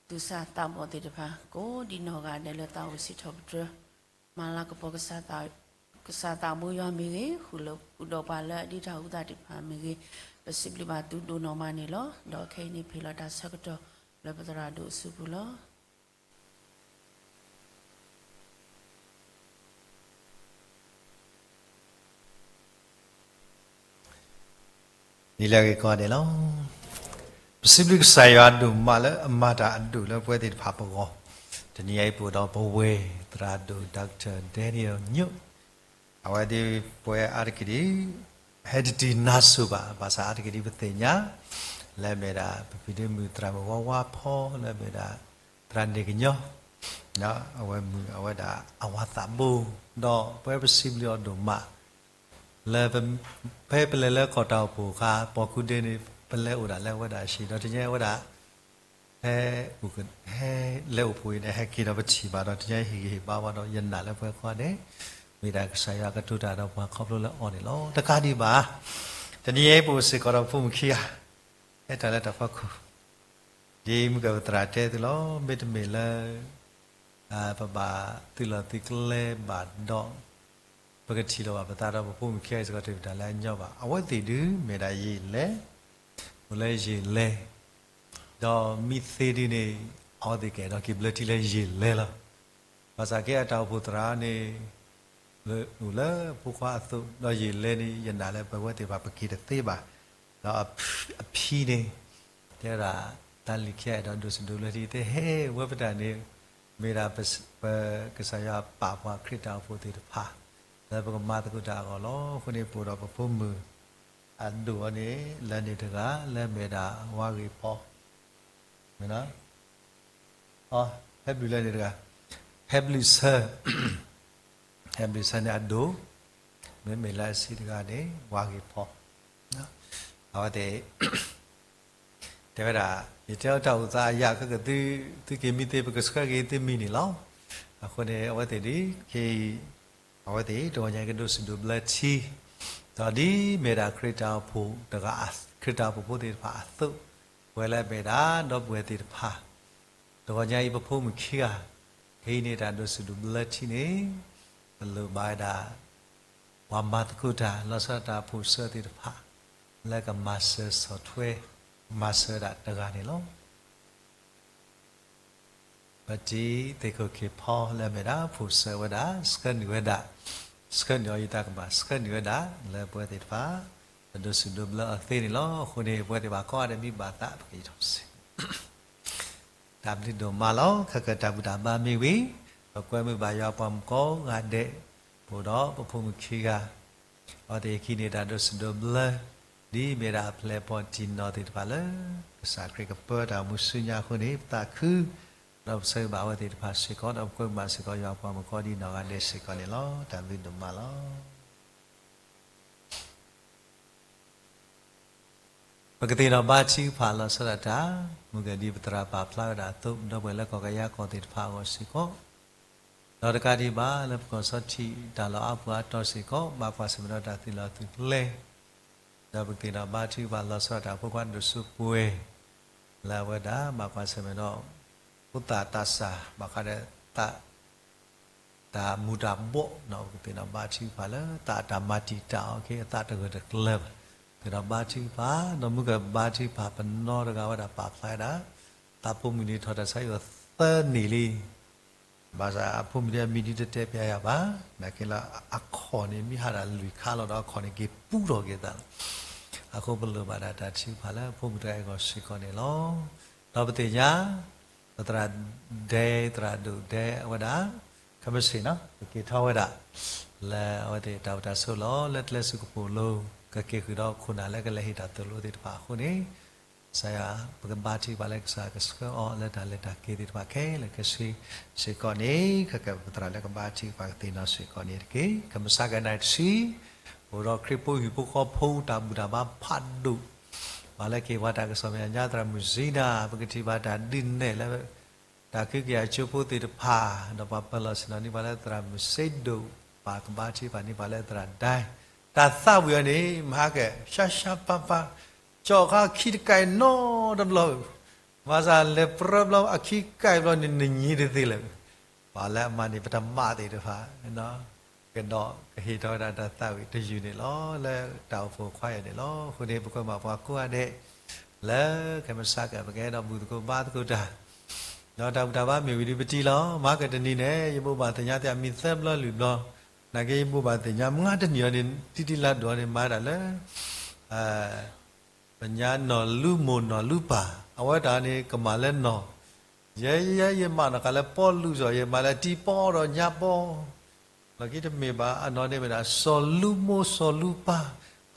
သူၣ်စၢ်သးဘီၣ်သ့ၣ်တဖၣ် ကိးဒံးနီၢ်ဂၤဒဲးလၢသးအိၣ်စံးထီၣ်ပတြၢၤ မၤလၤကပီၤ ကစၢ်သးဘိယွၤမ့ၢ်ဂ့ၤ, ဃုာ်ဒီးပှၤလၢအဒ့တၢ်အူသးသ့ၣ်တဖၣ်မ့ၢ်ဂ့ၤ, ပစံးဘျုးဘၣ်သုဒိၣ်နီၢ်မးန့ၣ်လီၤ. ဒီးခဲအံၤန့ၣ် ပဟ့ၣ်လီၤတၢ်ဆၢကတီၢ်လၢပသရၣ်ဒိၣ်အစုပူၤလီၤ. ဒ်လဲၣ်ဂ့ၤကီးန့ၣ်လီၤ. ပစံးဘျုးကစၢ်ယွၤဒိၣ်မးလၢအမၤတၢ်အဒိၣ်လၢပဝဲသ့ၣ်တဖၣ်ပဂီၢ်, တနံၤအံၤပအိၣ်ဒီးပဝဲၢ်သရၣ်ဒိၣ် Doctor Daniel Nyok, အဝဲသ့ၣ်ပဝဲအါတက့ၢ်ဒ် ဟဲတတုၤနါစိၤဘၣ်, ဘၣ်ဆၣ်အါတက့ၢ်ဒ်ပသ့ၣ်ညါ လၢအမ့ၢ်ဒၣ် ပဖံးဒ့မုၣ်သရၣ်မုၣ်ဝါဝါဖီ လၢအမ့ၢ်ဒၣ် သရၣ်န့ၣ်ကညီ အဝဲမုၣ်အဝဲဒၣ်အဝၤသးဘိ, ဒီးပဝဲပစံးဘျုးအီၤဒိၣ်မး လၢ ဖဲပလဲၤလၢကီၢ်တၢ်အိၣ်ဖှိၣ်အခါ ပိာ်ကူဒ့န့ၣ် ပလဲၤအိၣ်ဒၣ်လၢအဝဲဒၣ်အဟံၣ် ဒီးတနံၤအံၤအဝဲဒၣ် ဟဲ ဟဲလဲၤအိၣ်ဖှိၣ်အံၤန့ၣ် ဟဲက့ၤဒီးပထံၣ်ဘၣ်ဒီး တနံၤအံၤဟ့ၣ်ဂံၢ်ဟ့ၣ်ဘါဝဲဒီး ယနာ်လၢပှၤကိးဂၤဒဲး မ့ၢ်ဒၣ်ကစၢ်ယွၤကတိၤတၢ်ဒီးပှၤခီဖျိလၢအီၤန့ၣ်လီၤ. တကးဒံးဘၣ် တနံၤအံၤပအိၣ်စ့ၢ်ကီးဒီးပဖိမုၣ်ခံဂၤ ဟဲတၢ်လၢတၢ်ဖီခိၣ် ဒ်မုၢ်ကပသရၣ်တဲသုလီၤ. မ့တမ့ၢ်လၢ ပဘၣ်သုးလီၢ်သုးကျဲဘၣ်ဒီး ပကထံၣ်လိာ်ဘၣ်ပသးဒီးပဖိမုၣ်ခံဂၤအံၤစ့ၢ်ကီး တမ့ၢ်တၢ်လၢအညီဘၣ်. အဝဲသ့ၣ်ဒုးမ့ၢ်ဒၣ်ယလဲၤ အိၣ်လၢယလဲၤ ဒီးမ့ၢ်သ့ဒ်န့ၣ် အဝဲသ့ၣ်ကအဲၣ်ဒိးက့ၤဘျၢထံလၢယလဲၤလီၤ. ဘၣ်ဆၣ်က့အတၢ်အိၣ်ဖှိၣ်သရၣ်န့ၣ် အိၣ်လၢအဖိခွါအသိး ဒီးယလဲၤန့ၣ် ယနာ်လၢပဝဲသ့ၣ်တဖၣ်ပက့ၤတသ့ဘၣ်. ဒီးအဖံန့ၣ် တဲဝဲဒၣ် တၢ်လံၤခံဂၤအဲၣ်ဒိးဒိးစံးဒိးဘျၢထံ တဲဟဲဝဲပတၢ်န့ၣ် မ့ၢ်ဒၣ်ပကစၢ်ယွၤပာ်ပှၤခရံာ်တၢ်အိၣ်ဖှိၣ်သ့ၣ်တဖၣ် လၢပကမၤသကိးတၢ်အဂီၢ်လီၤ. အဃိန့ၣ် ပအိၣ်ဒီးပဖိမုၣ် အဒိၣ်အီၤန့ၣ် လၢန့ၣ်တဂၤ လၢမ့ၢ်ဒၣ်ဝါဂ့ၤဖီ မ့ၢ်နီၤ ဟဲဘျုးလၢန့ၣ်တဂၤ ဟဲဘျုးဆၢ ဟဲဘျုးဆၢန့ၣ်အဒိၣ် မ့မ့ၢ်လၢအဆံးတဂၤန့ၣ် ဝါဂ့ၤဖီ အဝဲသ့ၣ် တဲဝဲဒၣ် ယတဲအီၤတၢ်အိၣ်သးအယၤ ခဲကသု သုက့ၤမံသ့ ပကဆှၢက့ၤသုမံန့ၣ်လီၤ. အဃိန့ၣ် အဝဲသ့ၣ်ဒ် ခဲအံၤ အဝဲသ့ၣ် တဂီၤညါအံၤကဒိးစံးဒိးဘျၢထံ ဒီးဒ်မ့ၢ်ဒၣ်ခရံာ်တၢ်အိၣ်ဖှိၣ်တဂၤ ခရံာ်တၢ်အိၣ်ဖှိၣ်ဖိသ့ၣ်တဖၣ်အသိး ပဝဲလၢအမ့ၢ်ဒၣ်ဒီပုၢ်ဝဲၢ်သ့ၣ်တဖၣ် တဂီၤညါအံၤပဖိမုၣ်ခံဂၤ ခဲအံၤန့ၣ်တၢ်ဒိးစံးဒိးဘျၢထံန့ၣ် ပလိၣ်ဘၣ်ဝဲဒၣ် ပှၤမၤသကိးတၢ် လီၤဆီဒၣ်တၢ်အဖိးစၢသ့ၣ်တဖၣ် လၢကမၤစၢၤဆီၣ်ထွဲ မၤစၢၤဒၣ်တဂၤန့ၣ်လီၤ. ပတံၤသ့ၣ်ခိၣ်ခ့ၣ်ဖီလၢအမ့ၢ်ဒၣ် ဖိးစၢၤဝဲဒၣ် ဆှၢနုာ်ဝဲဒၣ် ဆှၢနုာ်အီၤယတၢ်ကမၣ် ဆှၢနုာ်ဝဲဒၣ် လၢပဝဲသ့ၣ်တဖၣ် ပဒိးစံးဒိးဘျၢအီၤသ့န့ၣ်လီၤ. အဃိန့ၣ် ပဝဲသ့ၣ်တဖၣ်ကိးဂၤဒဲးမ့ၢ်ဘၣ်သး ပကယံာ်ထီၣ်စ့ၢ် တၢ်ဘျုးဒိၣ်မးလီၤ. ခဲကတၢၢ်တၢ်ဘူၣ်တၢ်ဘါမ့ၢ်ဝံၤ ပကွဲမုာ်ဘၣ်ယွၤပှၤမုၣ်ကိးဂၤဒဲး ပအိၣ်ဒီးပဖိမုၣ်ခံဂၤ အဝဲသ့ၣ်ဟံးန့ၢ်တၢ်ဒိးစံးဒိးဘျၢ ဒ်မ့ၢ်ဒၣ်အပျဲၢ်အဘီၣ်တံၢ်နီၢ်သ့ၣ်တဖၣ်လၢ ကစၢ်ခရံာ်ကပၢတၢ်အိၣ်မူဆူညါအဃိန့ၣ် ပသးခု ဒီးပဆၢဂ့ၤဘၣ်အဝဲသ့ၣ်တဖၣ်စ့ၢ်ကီး ဒီးပကွဲမုာ်ဘၣ်စ့ၢ်ကီးယွၤပှၤမုၣ်ကိးဒံးနီၢ်ဂၤဒဲးစ့ၢ်ကီးန့ၣ်လီၤ. တၢ်ဘျုးဒိၣ်မးလီၤ. ပကသ့ၣ်နီၣ်ဘါထုကဖၣ်လီၤဆီဒၣ်တၢ် မုၢ်ဂဲၤဒ်ပသရၣ်ပာ်ဖျါဝဲဒၣ်အသိး ဒီပုၢ်ဝဲၢ်လၢကီၢ်ကယၤကီၢ်သ့ၣ်တဖၣ်အဂီၢ်စ့ၢ်ကီး ဒီးတကးဒံးဘၣ်လၢပကီၢ်စီထံးတၢ်လီၢ်အါပူၤအါတီၤစ့ၢ်ကီး ဘၣ်ကွၢ်ဆၢၣ်မဲာ်ဒီးတၢ်သုးလီၢ်သုးကျဲ ဒီးပကသ့ၣ်နီၣ်ဘါထုကဖၣ်လီၤဆီဒၣ်တၢ်ဖိခွါဒိၣ်စိပှဲၤ လၢအဝဲဒၣ်ဘၣ်ကွၢ်ဆၢၣ်မဲာ်ဒီး ဖိသၣ်သးစၢ် ဘၣ်ဃးဒီးသး တၢ်မူၤတၢ်ဘှီး ပကသ့ၣ်နီၣ်ဘါထုကဖၣ်လၢ သးအတၢ်မၤတံာ်တာ်အီၤက့ၤ အသးတဂၢၢ်တကျၢၤဘၣ် သ့ၣ်နီၣ်ဘါထုကဖၣ် ဒီးမုၢ်ကဘါထုကဖၣ်ပနီတဂၤဝဲဒၣ်ပာ်ဖျါဝဲဒၣ် သးဖိမုၣ်န့ၣ်ထီၣ်တၢ်ဆါဟံၣ်အီၤသၢနံၣ်လံ ဘၣ်ဆၣ်အဖိမုၣ်ဒ်အမံၤဒ်တတဲပျးယၤဘၣ် နာ်က့လၢအခီၣ်န့ၣ် မ့ၢ်ဟးဒၣ်လွံၢ်ခါလီၤဒီးအခီၣ်န့ၣ်က့ၤပူထီၣ်က့ၤသးလီၤ. အဃိပလိၣ်ဘၣ်ဒၣ်တၢ်ထုကဖၣ်လၢအဖိမုၣ်တဂၤအံၤအဂီၢ်စ့ၢ်ကီးန့ၣ်လီၤ. ဒီးပသ့ၣ်ညါ ပသရၣ်ဒဲ သရၣ်ဒိၣ်ဒဲအဝဲဒၣ် ခဲမုၢ်ဆ့ၣ်နီၤ ကက့ၤထီၣ်ဝဲဒၣ် လၢအဝဲသ့ၣ်တၢ်အိၣ်တၢ်ဆိးလီၤ လၢကျဲစူးကပိာ်လိၤ ကက့ၤဃုာ်ဒီးခိၣ်နၢ်လၢကလဲၤဟ့ၣ်တၢ်သိၣ်လိသ့ၣ်တဖၣ်အဃိန့ၣ် ကစၢ်ယွၤ ပကဘါထုကဖၣ်လၢကစၢ်ကဆှၢအီၤလၢတၢ်လဲၤတၢ်က့ၤသ့ၣ်တဖၣ်ခဲလၢာ်ခဲဆ့စ့ၢ်ကီးန့ၣ် ခဲကပသရၣ်လၢကဘါထုကဖၣ်ကသ့ၣ်နီၣ်စ့ၢ်ကီးန့ၣ်တက့ၢ်. ကမၤစၢၤကနၣ်ထံ အိၣ်ဒီးခရံာ်ဖိဟံၣ်ဖိဃီဖိတၢ်ဘူၣ်တၢ်ဘါဖးဒိၣ် ပှၤလၢကဟ့ၣ်ပှၤတၢ်ကစီၣ်မဲာ်ညါ သရၣ်မုၣ်စံနၤ ပကထံၣ်ဘၣ်တၢ်ဒုးနဲၣ်လၢ တၢ်ခုကယၤကၠိဖိသ့ၣ်တဖၣ် ဒီးပှၤပၢၤလီၢ်ဆ့ၣ်နီၤန့ၢ်ပှၤလၢသရၣ်မုၣ်စ့ဒိၣ် ပှၤကဘါထုကဖၣ်န့ၢ်ပှၤလၢသရၣ်ဒဲ တၢ်သးဝံၣ်အီၤန့ၣ် မဟါက ရှါရှါပါပါ ကၠီၣ်ခါအခံတကဲးနီတဘျီ, ဘၣ်ဆၣ်လဲၤပြၢဘျီအခံကဲးဘျီန့ၣ် နညံတသ့လၢၤ. ပှၤလၢအမၤန့ၢ်ပတၢ်မၤသ့ၣ်တဖၣ် ကဒီးကဟ့ၣ်ထီၣ်ဝဲဒၣ်တၢ်သးဝံၣ်တယုၢ်န့ၣ်လီၤ. လၢတၢ်အိၣ်ဖှိၣ်ခွါယၤန့ၣ်လီၤ. အဃိန့ၣ် ပကွဲမးပှၤကိးဂၤဒဲး လၢခဲမုၢ်ဆါခီ ပကအဲၣ်ဒိးဘူၣ်သကိးဘါသကိးတၢ် ဒီးတၢ်ဘူၣ်တၢ်ဘါမ့ၢ်ဝံၤဒီးပတံၢ်လီၤ. မၤကတနံၤန့ၣ် ယဘိးဘၣ်သ့ၣ်ညါသ့ၣ်အမံၤသၢဘျီလွံၢ်ဘျီ, နာ်က့ယဘိးဘၣ်သ့ၣ်ညါ မုၢ်ဂၤတနံၤအံၤန့ၣ် တံတံလါဒိၣ်န့ၣ် မၤဒၣ်လၢ ပညါနီၢ်လူမိၢ်နီၢ်လူပၢ် အဝဲတၢ်န့ၣ် ကမၤလၢနီၢ်, ယဲယဲယမၤနီၢ်ကလၢပီလူစီၤ ယမၤလၢတံပီဒီးညါပီ လီၢ်ခံတမ့ၢ်ဘၣ် အနီၢ်န့ၣ်မ့ၢ်ဒၣ် စီၤလူမိၢ်စီၤလူပၢ်,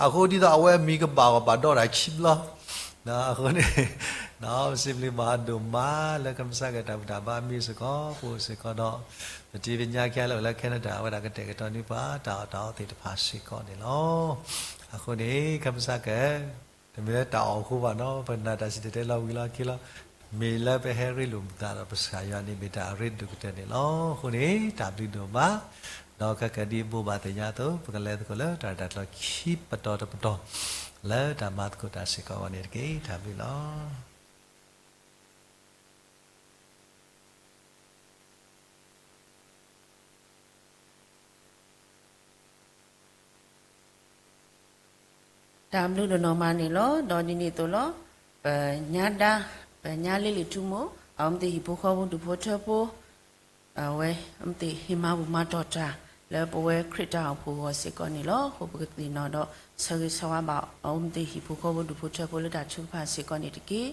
အဃိဒ်သိးအဝဲအမံၤကဘၣ်အီၤဘၣ်ဒီးတၢ်ခံဘျီ, အဃိန့ၣ် ပစံးဘျုးဘၣ်အဒိၣ်မးလၢခဲမုၢ်ဆါခီတၢ်ဘူၣ်တၢ်ဘါမ့ၢ်စ့ၢ်ကီး ပအိၣ်စ့ၢ်ကီးဒီး ပတံၤပညါခံဂၤလၢအိၣ်လၢ Canada အဝဲဒၣ်ကတဲာ်ကတီၤန့ၢ်ပှၤတၢ်အီၣ်တၢ်အီသ့ၣ်တဖၣ်စ့ၢ်ကီးန့ၣ်လီၤ. အဃိန့ၣ် ခဲမုၢ်ဆါခီ တမ့ၢ်လၢတၢ်အီၣ်အဃိဘၣ်နီၤ ပနာ်တၢ်စံၣ်တဲၤတဲလီၤဝံၤလီၤခံလီၤ. မ့ၢ်လၢပဟဲရ့လိာ်မုာ်သးဒီး ပစံးယွၤန့ၣ်မ့ၢ်တၢ်အရ့ဒိၣ်ကတၢၢ်န့ၣ်လီၤ. အဃိန့ၣ် တၢ်ဘျုးဒိၣ်မး, ဒီးခဲကဒံးဘိးဘၣ်သ့ၣ်ညါအသိး ပကလဲၤသကိးလၢတၢ်ရဲၣ်တၢ်ကျဲၤခံပတီၢ်တပတီၢ် လၢတၢ်မၤသကိးတၢ်စ့ၢ်ကီးအဂီၢ်န့ၣ်တက့ၢ်. တၢ်ဘျုးလီၤ. တၢ်ဘျုးဒိၣ်နီၢ်မးန့ၣ်လီၤ. ဒီးဒ်န့ၣ်အသိးလီၤ. ပညါဒါ, ပညါလ့လံာ်ထူမိၢ်, အဝဲမ့ၢ်သ့ၣ်ဟံၣ်ဖိဃီဖိဒူၣ်ဖိထၢဖိ, အဝဲမ့ၢ်သ့ၣ်ဟ့ၣ်မၤဘူၣ်မၤတီၢ်တၢ် လၢပဝဲခရံာ်တၢ်အိၣ်ဖှိၣ်အဂီၢ်စ့ၢ်ကီးန့ၣ်လီၤ. အဃိပကသ့ၣ်နီၣ်ဒီးဆၢဂ့ၤဆၢဝါဘၣ် အဝဲမ့ၢ်သ့ၣ်ဟံၣ်ဖိဃီဖိဒူၣ်ဖိထၢဖိလၢတၢ်ထုကဖၣ်စ့ၢ်ကီးန့ၣ်တက့ၢ်.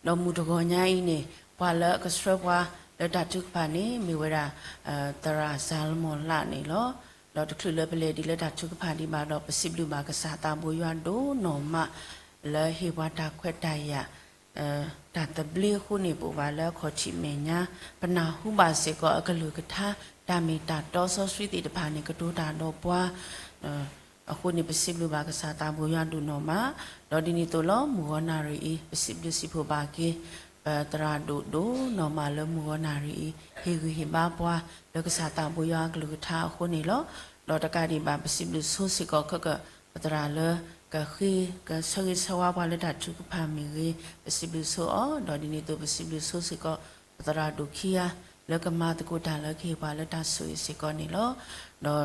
ဒီးမုၢ်တဂီၤညါအံၤန့ၣ် ပှၤလၢအကဆှၢပှၤလၢတၢ်ထုကဖၣ်န့ၣ် မ့ၢ်ဝဲဒၣ် သရၣ်စၤလမီၢ်လးန့ၣ်လီၤ. ဒီးတချုးလၢပလဲၤဒ်လၢတၢ်ထုကဖၣ်ဒံးဘၣ်ဒီး ပစံးဘျုးဘၣ်ကစၢ်သးဘိယွၤဒိၣ်နီၢ်မး လၢဟ့ၣ်ပှၤတၢ်ခွဲးတၢ်ယာ် တၢ်သဘျ့အဃိန့ၣ် ပအိၣ်ဘၣ်လၢအခီၣ်ထံးမဲာ်ညါ ပနၢ်ဟူဘၣ်စ့ၢ်ကီးအကလုၢ်ကထါ တၢ်မ့ၢ်တၢ်တီစီဆှံသ့ၣ်တဖၣ်န့ၣ် ကတိၤတၢ်ဒီးပှၤ အဃိန့ၣ် ပစံးဘျုးဘၣ်ကစၢ်သးဘိယွၤဒိၣ်နီၢ်မး. ဒီးဒ်န့ၣ်အသိးလီၤ မုၢ်ဂီၤနၣ်ရံၣ်အံၤ ပစံးဘျုးစံးဖှိၣ်ဘၣ်က့ၤ ပသရၣ်ဒိၣ်ဒိၣ်နီၢ်မးလၢမုၢ်ဂီၤနၣ်ရံၣ်အံၤ ဟ့ၣ်ဂံၢ်ဟ့ၣ်ဘါပှၤ လၢကစၢ်သးဘိယွၤအကလုၢ်ကထါအဃိန့ၣ်လီၤ. ဒီးတကးဒံးဘၣ် ပစံးဘျုးဆိစ့ၢ်ကီးခဲက ပသရၣ်လၢ ကဃ့ ကဆၢဂ့ၤဆၢဝါပှၤလၢတၢ်ထုကဖၣ်မ့ၢ်ဂ့ၤ ပစံးဘျုးဆိအီၤ, ဒီးဒ်န့ၣ်အသိး ပစံးဘျုးဆိစ့ၢ်ကီး ပသရၣ်ဒိၣ်ခံဂၤ လၢကမၤသကိးတၢ်လၢကဟ့ၣ်ပှၤလၢတၢ်ဆိၣ်ဂ့ၤစ့ၢ်ကီးန့ၣ်လီၤ. ဒီး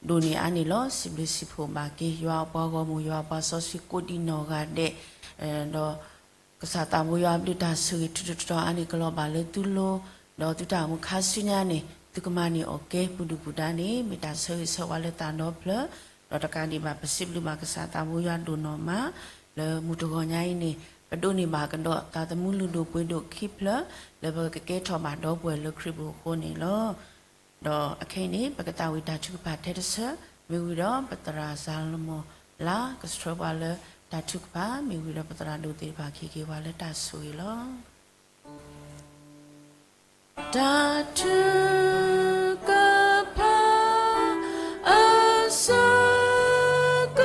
ဒိၣ်န့ၢ်အါန့ၢ်လီၤ စံးဘျုးစံးဖှိၣ်ဘၣ်က့ၤ ယွၤအပှၤဂီၢ်မုၢ် ယွၤအပှၤစီဆှံကိးဒံးနီၢ်ဂၤဒဲး, ဒီး ကစၢ်သးဘိယွၤအဘျုးတၢ်ဆိၣ်ဂ့ၤ ထူးထူးတီၤတီၤအါန့ၢ် ကလီၤဘၣ်လၢသုလိၤ, ဒီးသုတၢ်အိၣ်မူခါဆူညါန့ၣ် သုကမၤန့ၢ်အီၣ်ကဲ ပူၤဒုၣ်ပူၤဒါန့ၣ် မ့ၢ်တၢ်ဆၢဂ့ၤဆၢဝါလၢသးဒီဖျၢၣ်, ဒီးတကးဒံးဘၣ် ပစံးဘျုးဘၣ်ကစၢ်သးဘိယွၤဒိၣ်နီၢ်မး လၢမုၢ်တဂီၤညါအံၤန့ၣ် ပဒိးန့ၢ်ဘၣ်ကဒီး သးသမူလုၢ်ဒိၣ်ပှ့ၤဒိၣ်ခံဖျၢၣ် လၢပကကဲထီၣ်ဘၣ်ဒီပုၢ်ဝဲၢ်လၢခရံာ်ပူၤအဃိန့ၣ်လီၤ. ဒီးအခဲအံၤန့ၣ် ပကသးဝံၣ်တၢ်ထုကဖၣ်ထဲတဆၢ, မ့ၢ်ဝံၤဒီးပသရၣ်စၤလမိၣ်လၢ် ကဆှၢပှၤလၢတၢ်ထုကဖၣ်, မ့ၢ်ဝံၤဒီးပသရၣ်ဒိၣ်သ့ၣ်တဖၣ် ကဟ့ၣ်က့ၤပှၤလၢတၢ်ဆိၣ်ဂ့ၤလီၤ. တၢ်ထုကဖၣ်အဆၢက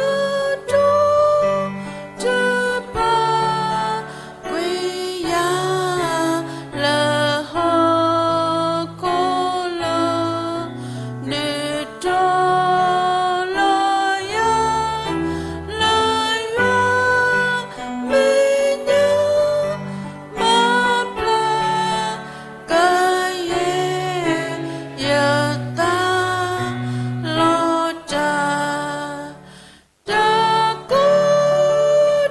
တီၢ် တပာ်ကွံာ်ယၤလၢဟီၣ်ခိၣ်လီၤ. နတီၤလီၤယၤလၢယွၤမဲာ်ညါ မၤပျၢ် ကယဲၢ်ယသးလီၤတၢ်, တၢ်ကူ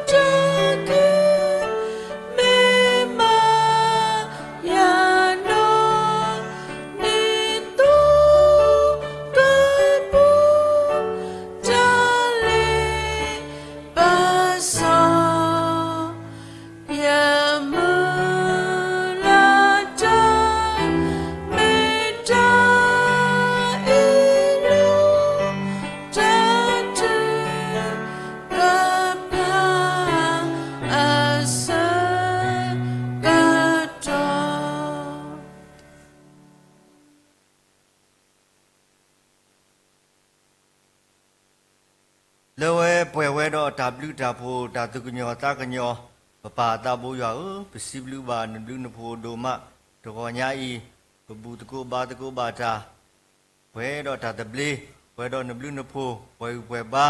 တၢ်က့ၤ မ့ၢ်မၤယၤနီၢ် ဒ်သိးကပူၤ တၢ်လ့ပစီ ယမုၢ်လၢ်တၢ် မ့ၢ်တၢ်အ့ၣ်လိာ် တၢ်ထုကဖၣ်အဆၢကတီၢ် လၢဝဲပှဲၤဝဲဒီးတၢ်ဘျုးတၢ်ဖှိၣ် တၢ်သူၣ်ကညီၤသးကညီၤ, ပပၢ်သးဘိယွၤဧၢ, ပစံးဘျုးဘၣ်နဘျုးနဖှိၣ်ဒိၣ်မး, တဂီၤညါအံၤ ပဘူၣ်သကိးဘါသကိးဘၣ်တၢ်, ပှဲၤဒီးတၢ်သဘျ့, ပှဲၤဒီးနဘျုးနဖှိၣ်, ပှဲၤဂံၢ်ပှဲၤဘါ,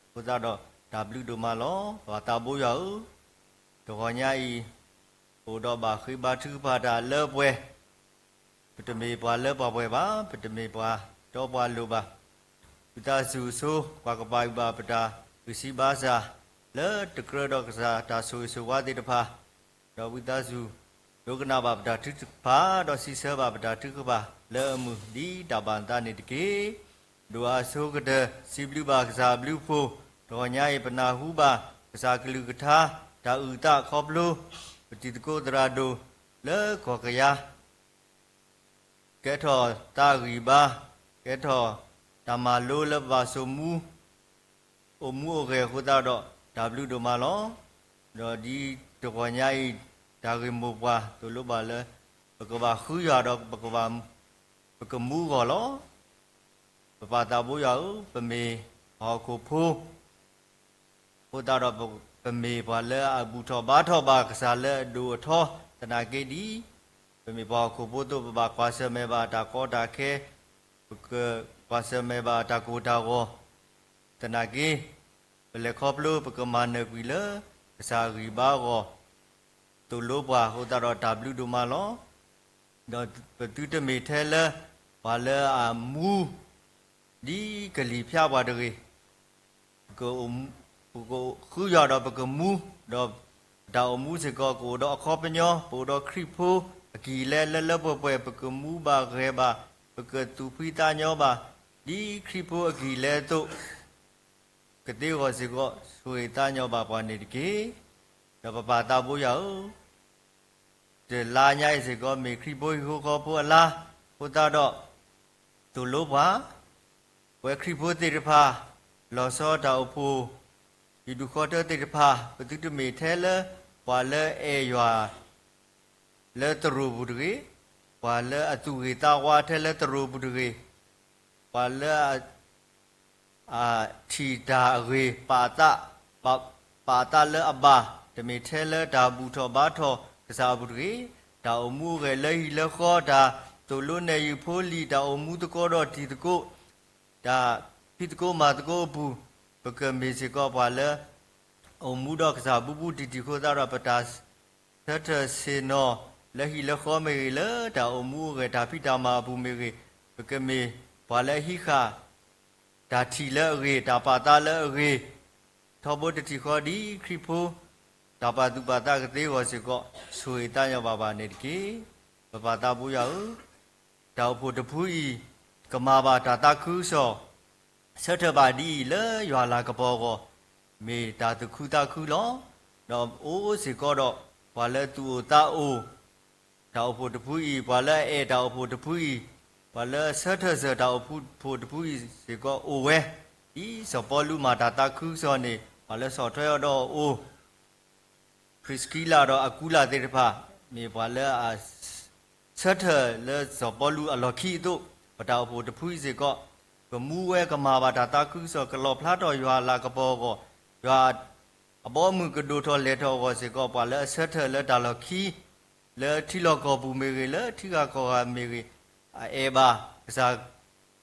အဃိသတးဒီး တၢ်ဘျုးဒိၣ်မးလီၤ. ပၢ်သးဘိယွၤဧၢ, တဂီၤညါအံၤ ပအိၣ်ဒီးဘၣ်ဃ့ဘါထုကဖၣ်တၢ်လၢပှဲၤ, ပတမ့ၢ်ပှၤလၢပှၤပှဲၤဘၣ်, ပတမ့ၢ်ပှၤတီပှၤလိၤဘၣ်. ဝံသးစူၤဆိ ပှၤကပာ်ဂံၢ်ဘါပတၢ်ဂံၢ်စၢ်ဘါစၢ် လၢတကြၢးဒီးကစၢ်တၢ်ဆိၣ်ဂ့ၤဆိၣ်ဝါသ့ၣ်တဖၣ်, ဒီးဝံသးစူၤ ဒိကနၣ်ဘၣ်ပတၢ်ထုကဖၣ်, ဒီးစံးဆၢဘၣ်ပတၢ်ထုကဖၣ်လၢအမုာ်ဒ်တၢ်ဘၣ်သးန့ၣ်တက့ၢ်. ဒိၣ်အါဆိကတၢၢ် စံးဘျုးဘၣ်ကစၢ်အဘျုးအဖှိၣ်, တဂီၤညါအံၤ ပနၢ်ဟူဘၣ်ကစၢ်အကလုၢ်ကထါ တၢ်အုၣ်သးခီဖျိ ပတံၤသကိးသရၣ်ဒိၣ်လၢကီၢ်ကယၤ ကဲထီၣ်တၢ်ဂံၢ်ဘါ, ကဲထီၣ်တၢ်မၤလိလၢပဘၣ်ဆိမိၣ် အိၣ်မူအိၣ်ဂဲၤအဃိသတးဒီး တၢ်ဘျုးဒိၣ်မးလီၤ. ဒီးဒ်တဂီၤညါအံၤ တၢ်ဂ့ၢ်မိၢ်ပှၢ်သိၣ်လိပှၤလၢ ပကဘၣ်ဃုယွၤဒီး ပကမူအဂီၢ်လီၤ. ပပၢ်သးဘိယွၤဧၢ, ပမ့ၢ်ပှၤဟီၣ်ခိၣ်ဖိ အဃိသတးဒီး ပမ့ၢ်ပှၤလၢအဘူၣ်ထီၣ်ဘါထီၣ်ဘၣ်ကစၢ်လၢအဒိၣ်အထီ သနာ်က့ဒ် ပမ့ၢ်ပှၤဟီၣ်ခိၣ်ဖိအသိး ပဘၣ်ကွၢ်ဆၢၣ်မဲာ်ဘၣ်တၢ်ကီတၢ်ခဲ, ပကကွၢ်ဆၢၣ်မဲာ်ဘၣ်တၢ်ကိၢ်တၢ်ဂီၤ သနာ်က့ ပလဲၤခီဖျိပကမၤနၢၤကွံာ်လၢ ကစၢ်အဂံၢ်ဘါအဂီၢ် သိၣ်လိပှၤအဃိသတးဒီး တၢ်ဘျုးဒိၣ်မးလီၤ. ဒီးပသုတမ့ၢ်ထဲလၢ ပှၤလၢအမူ ဒ်ကလံၤဖၠါပှၤတဂ့ၤ, ပကဃုယွၤဒီးပကမူ, ဒီးပတၢ်အိၣ်မူစ့ၢ်ကီး ကအိၣ်ဒီးအခီပညီ, ပအိၣ်ဒီးခရံာ်ဖိအကံၢ်လဲလၢလၢပှဲၤပှဲၤ, ပကမူဘၣ်ဂဲၤဘၣ်, ပကသူၣ်ဖှံသးညီဘၣ်, ဒ်ခရံာ်ဖိအကံၢ်လဲအသိး ကသ့အဂီၢ်စ့ၢ်ကီး ဆိၣ်ဂ့ၤသးညီဘၣ်ပှၤန့ၣ်တက့ၢ်. ဒီးပပၢ်သးဘိယွၤဧၢ, တလါညါအံၤစ့ၢ်ကီး မ့ၢ်ခရံာ်ဖိဟံၣ်ဖိဃီဖိအလါ, အဃိသတးဒီး သိၣ်လိပှၤ, ပဝဲခရံာ်ဖိသ့ၣ်တဖၣ်, လီၤဆီတၢ်အိၣ်ဖှိၣ်, ဟံၣ်ဒူၣ်ဃီထၢသ့ၣ်တဖၣ်, ပသုတမ့ၢ်ထဲလၢ ပှၤလၢအအဲၣ်ယွၤ လၢသရိာ်ပူၤတဂ့ၤ, ပှၤလၢအသူၣ်ဂ့ၤသးဝါထဲလၢသရိာ်ပူၤတဂ့ၤ, ပှၤလၢအ အထံၣ်တၢ်အဂ့ၤ ပာ်အသး, ပာ်အသးလၢအဘၣ်, တမ့ၢ်ထဲလၢတၢ်ဘူၣ်ထီၣ်ဘါထီၣ်ကစၢ်အပူၤတဂ့ၤ, တၢ်အိၣ်မူအိၣ်ဂဲၤလၢဟံၣ်လၢဃီ, တၢ်သိၣ်လိနဲၣ်ယုၢ်ဖိလံၤ, တၢ်အိၣ်မူသကိးဒီးတံၤသကိး, တၢ်ဖံးသကိးမၤသကိးအပူၤ, ပကမ့ၢ်စ့ၢ်ကီးပှၤလၢ အိၣ်မူဒီးကစၢ်ဘူးဘူးတံၢ်တံၢ်အဃိသတးဒီး ပတၢ်ဆၢထၢၣ်ဆ့ၣ်နီၤလၢဟံၣ်လၢဃီမ့ၢ်ဂ့ၤ, လၢတၢ်အိၣ်မူအိၣ်ဂဲၤတၢ်ဖံးတၢ်မၤအပူၤမ့ၢ်ဂ့ၤ, ပကမ့ၢ်ပှၤလၢအဟံးဃာ် တၢ်ထံၣ်လၢအဂ့ၤ, တၢ်ပာ်သးလၢအဂ့ၤ, ထီဘိတထံၣ်ဃီဒ်ခရံာ်ဖိ တၢ်ပာ်သူၣ်ပာ်သးကသ့အဂီၢ်စ့ၢ်ကီး ဆိၣ်ဂ့ၤသးညီဘၣ်ပှၤန့ၣ်တက့ၢ်. ပပၢ်သးဘိယွၤဧၢ, တၢ်အိၣ်ဖှိၣ်တဖုအံၤ ကမၤဘၣ်တၢ်သးခုကစီၣ် ဆၢထၢၣ်ဘၣ်ဒ်အံၤ လၢယွၤလၤကပီၤအဂီၢ်, မ့ၢ်တၢ်သူၣ်ခုသးခုလီၤ. ဒီးအိၣ်စ့ၢ်ကီးဒီး ပှၤလၢသူၣ်အိၣ်သးအိၣ် တၢ်အိၣ်ဖှိၣ်တဖုအံၤ, ပှၤလၢအအဲၣ်တၢ်အိၣ်ဖှိၣ်တဖုအံၤ, ပှၤလၢအဆၢထၢၣ်စၢၤတၢ်အိၣ်ဖှိၣ်တဖုအံၤစ့ၢ်ကီးအိၣ်ဝဲ, ဒ်စီၤပီလူးမၤတၢ်သးခုကစီၣ်န့ၣ် ပှၤလၢဆီၣ်ထွဲအီၤဒီးအအိၣ် ပြံးစကံလးဒီးအကူလးသ့ၣ်တဖၣ် မ့ၢ်ပှၤလၢအ ဆၢထၢၣ်လၢစီၤပီလူးအလီၢ်ခံအသိး, ပတၢ်အိၣ်ဖှိၣ်တဖုအံၤစ့ၢ်ကီး ကမူဝဲကမၤဘၣ်တၢ်သးခုကစီၣ် ကလီၣ်ဖျါထီၣ်ယွၤလၤကပီၤအဂီၢ်, ယွၤအဘီအမုၢ်ကဒိၣ်ထီၣ်လဲၢ်ထီၣ်အဂီၢ်စ့ၢ်ကီး ပှၤလၢအဆၢထၢၣ်လၢတၢ်လီၢ်ခံ လၢထံလီၢ်ကီၢ်ပူၤမ့ၢ်ဂ့ၤ, လၢထံဂၤကီၢ်ဂၤမ့ၢ်ဂ့ၤ, အအဲၣ်ဘၣ်ကစၢ်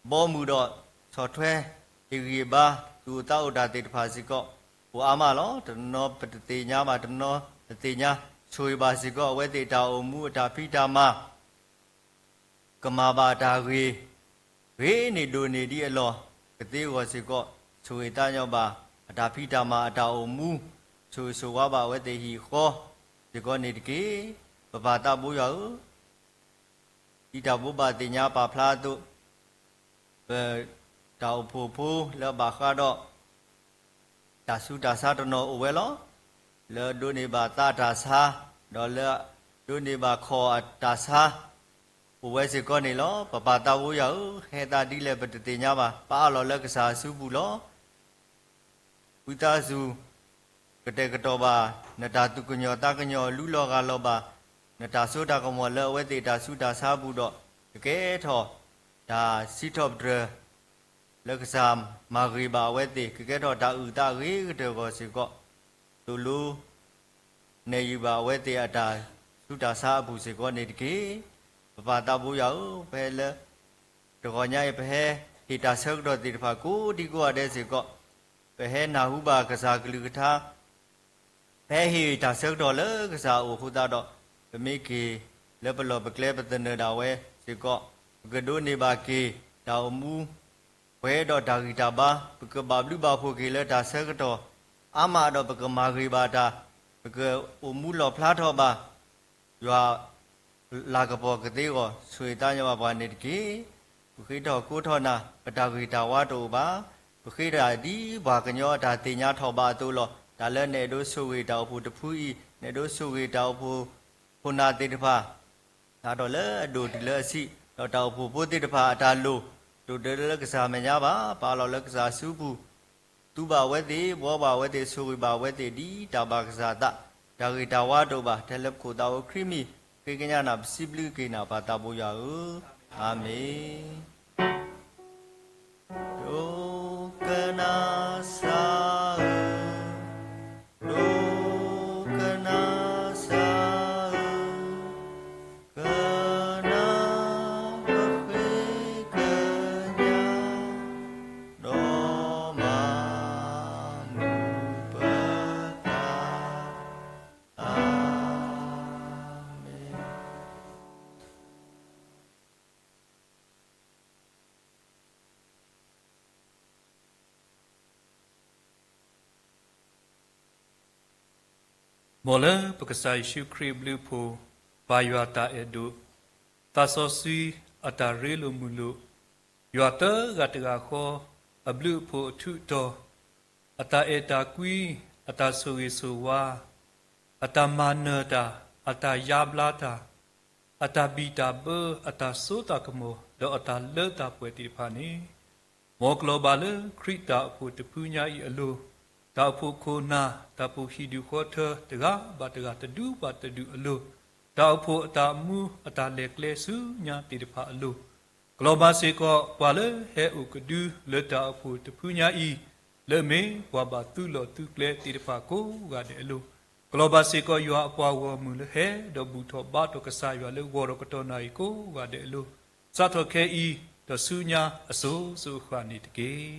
ဘီမုၢ်ဒီးဆီၣ်ထွဲဟ့ၣ်ဂံၢ်ဘါ သူၣ်အိၣ်သးအိၣ်တၢ်သ့ၣ်တဖၣ်စ့ၢ်ကီး အိၣ်အါမးလီၤ. တနီၤပတသ့ၣ်ညါဘၣ်, တနီၤပသ့ၣ်ညါ, ဆိၣ်ဂ့ၤဘၣ်စ့ၢ်ကီး အဝဲသ့ၣ်အတၢ်အိၣ်မူအတၢ်ဖံးတၢ်မၤ ကမၤဘၣ်တၢ်ဂ့ၤ, ဂ့ၤန့ၢ်ဒိၣ်န့ၢ်ဒ်အလီၢ်ကသ့အဂီၢ်စ့ၢ်ကီး ဆိၣ်ဂ့ၤသးညီဘၣ် အတၢ်ဖံးတၢ်မၤအတၢ်အိၣ်မူ, ဆိၣ်ဂ့ၤဆိၣ်ဝါဘၣ်အဝဲသ့ၣ်ဟံၣ်ဃီစ့ၢ်ကီးန့ၣ်တက့ၢ်. ပပၢ်သးဘိယွၤဧၢ, ဒ်တၢ်ဘိးဘၣ်သ့ၣ်ညါပာ်ဖျါအသိး ပတၢ်အိၣ်ဖှိၣ်ဖိလၢအဘၣ်ဃးဒီး တၢ်ဆူးတၢ်ဆါတနီၤအိၣ်ဝဲလီၤ. လၢဒိးန့ၢ်ဘၣ်သးတၢ်ဆါ, ဒီးလၢဒိးန့ၢ်ဘၣ်ခီၣ်အတၢ်ဆါ အိၣ်ဝဲစ့ၢ်ကီးန့ၣ်လီၤ. ပပၢ်သးဘိယွၤဧၢ, ဟဲသးဒ်လဲၣ်ပတသ့ၣ်ညါဘၣ်, ပအးလီၤလၢကစၢ်အစုပူၤလီၤ. ဝံသးစူၤ ကတဲာ်ကတီၤဘၣ် နတၢ်သူၣ်ကညီၤသးကညီၤ လူလီၤဂၢ်လီၤဘၣ် နတၢ်စိတၢ်ကမီၤလၢအဝဲသ့ၣ်တၢ်ဆူးတၢ်ဆါအပူၤဒီး ကကဲထီၣ် တၢ်စံးထီၣ်ပတြၢၤ လၢကစၢ်မၤဂ့ၤဘၣ်အဝဲသ့ၣ် ကကဲထီၣ်တၢ်အုၣ်သးအဂ့ၤကတၢၢ်အဂီၢ်စ့ၢ်ကီး သိၣ်လိ နဲၣ်ယုာ်ဘၣ်အဝဲသ့ၣ်အတၢ်ဆူးတၢ်ဆါအပူၤစ့ၢ်ကီးန့ၣ်တက့ၢ်. ပပၢ်သးဘိယွၤဧၢ, ပဟဲလၢ တဂီၤညါအံၤ ပဟဲဟ့ၣ်တၢ်ဆၢကတီၢ်သ့ၣ်တဖၣ်ကိးဒံကိးဂၤဒဲးစ့ၢ်ကီး ပဟဲနၢ်ဟူဘၣ်ကစၢ်ကလုၢ်ကထါ ပဟဲဟ့ၣ်တၢ်ဆၢကတီၢ်လၢကစၢ်အအိၣ်အဃိသတးဒီး, ပမ့ၢ်က့ၤလၢပလီၢ်ပကျဲပသနၢၣ်ဒၣ်ဝဲစ့ၢ်ကီး, ပကဒိးန့ၢ်ဘၣ်က့ၤတၢ်အိၣ်မူ ပှဲၤဒီးတၢ်ဂံၢ်တၢ်ဘါ, ပကဘၣ်ဘျုးဘၣ်ဖှိၣ်က့ၤလၢတၢ်ဆၢကတီၢ်အါမးဒီး ပကမၤဂ့ၤဘၣ်တၢ်, ပကအိၣ်မူလီၣ်ဖျါထီၣ်ဘၣ် ယွၤ လၤကပီၤကသ့အဂီၢ် ဆိၣ်ဂ့ၤသးညီဘၣ်ပှၤန့ၣ်တက့ၢ်. ပဃ့ထီၣ်ကိးထီၣ်နၤ, ပတၢ်ဂ့ၢ်တၢ်ဝါတအိၣ်ဘၣ်. ပဃ့တၢ်ဒ်ပှၤကညီအတၢ်သ့ၣ်ညါထီၣ်ဘးအသိးလီၤ. တၢ်လၢနအဲၣ်ဒိးဆိၣ်ဂ့ၤတၢ်အိၣ်ဖှိၣ်တဖုအံၤ, နအဲၣ်ဒိးဆိၣ်ဂ့ၤတၢ်အိၣ်ဖှိၣ်ခိၣ်နၢ်သ့ၣ်တဖၣ် စးထီၣ်လၢအဒိၣ်တုၤလၢအဆံး, ဒီးတၢ်အိၣ်ဖှိၣ်ဖိသ့ၣ်တဖၣ်အတၢ်လိၣ် ဒိၣ်တုၤလၢကစၢ်မဲာ်ညါဘၣ်, ပာ်လီၤလၢကစၢ်စုပူၤ သူဘၣ်ဝဲသ့ၣ်, ဘှီဘၣ်ဝဲသ့ၣ်, ဆိၣ်ဂ့ၤဘၣ်ဝဲသ့ၣ် ဒ်တၢ်ဘၣ်ကစၢ်အသး, တၢ်ဂ့ၢ်တၢ်ဝါတအိၣ်ဘၣ်, ထဲလၢပခိၣ်သးအိၣ်ခရံာ်မံၤ, ဃ့ကညးနၤ ပစံးဘျုးက့ၤနၤ ပၢ်သးဘိယွၤဧၢ, အၤမ့ၣ်. ဒိကနၣ်စၢ်ဧၢ, ဒိကနၣ်စၢ်ဧၢ, ကနၣ်ပဃ့ကညး, ဒီးမၤမုာ်ပသး, အၤမ့ၣ်. မ်လၢပကစၢ်ယ့ၣ်ၡူးခရံာ်အဘျုးအဖှိၣ်, ပၢ်ယွၤအတၢ်အဲၣ်ဒိၣ်, သးစီဆှံအတၢ်ရ့လိာ်မုာ်လိာ်, ယွၤသၢဂၤတဂၤဃီ အဘျုးအဖှိၣ်အထူးအတီၤ, အတၢ်အဲၣ်တၢ်ကွံ, အတၢ်ဆိၣ်ဂ့ၤဆိၣ်ဝါ, အတၢ်မၤနၢၤတၢ်, အတၢ်ယါဘျါတၢ်, အတၢ်ဘံၣ်တၢ်ဘၢ, အတၢ်စိတၢ်ကမီၤ, ဒီးအတၢ်လၢတၢ်ပှဲၤသ့ၣ်တဖၣ်န့ၣ်, မ်ကျီၤဘၣ်လၢခရံာ်တၢ်အိၣ်ဖှိၣ်တဖုညါအံၤအလိၤ, တၢ်အိၣ်ဖှိၣ်ခိၣ်နၢ်, တၢ်အိၣ်ဖှိၣ်ဟံၣ်ဒူၣ်ဃီထၢ တဂၤဘၣ်တဂၤတဒူဘၣ်တဒူအလိၤ, တၢ်အိၣ်ဖှိၣ်အတၢ်မူအတၢ်လဲၤကျဲဆူညါသ့ၣ်တဖၣ်အလိၤ, ကျီၤဘၣ်စ့ၢ်ကီးပှၤလၢဟဲအိၣ်ကဒုလၢတၢ်အိၣ်ဖှိၣ်တဖုညါအံၤ, လၢအမ့ၢ်ပှၤဘၣ်သုးလီၢ်သုးကျဲသ့ၣ်တဖၣ်ကိးဂၤဒဲးအလိၤ, ကျီၤဘၣ်စ့ၢ်ကီးယွၤအပှၤဂီၢ်မုၢ်လၢဟဲဒီးဘူၣ်ထီၣ်ဘါထီၣ်ကစၢ်ယွၤလၢဂီၤဒီးကတီၢ်နၣ်ရံၣ်ကိးဂၤဒဲးအလိၤ, စးထီၣ်ခဲအံၤ, ဒီးဆူညါအစိၤစိၤအဃၣ်န့ၣ်တက့ၢ်.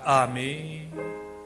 အၤမ့ၣ်.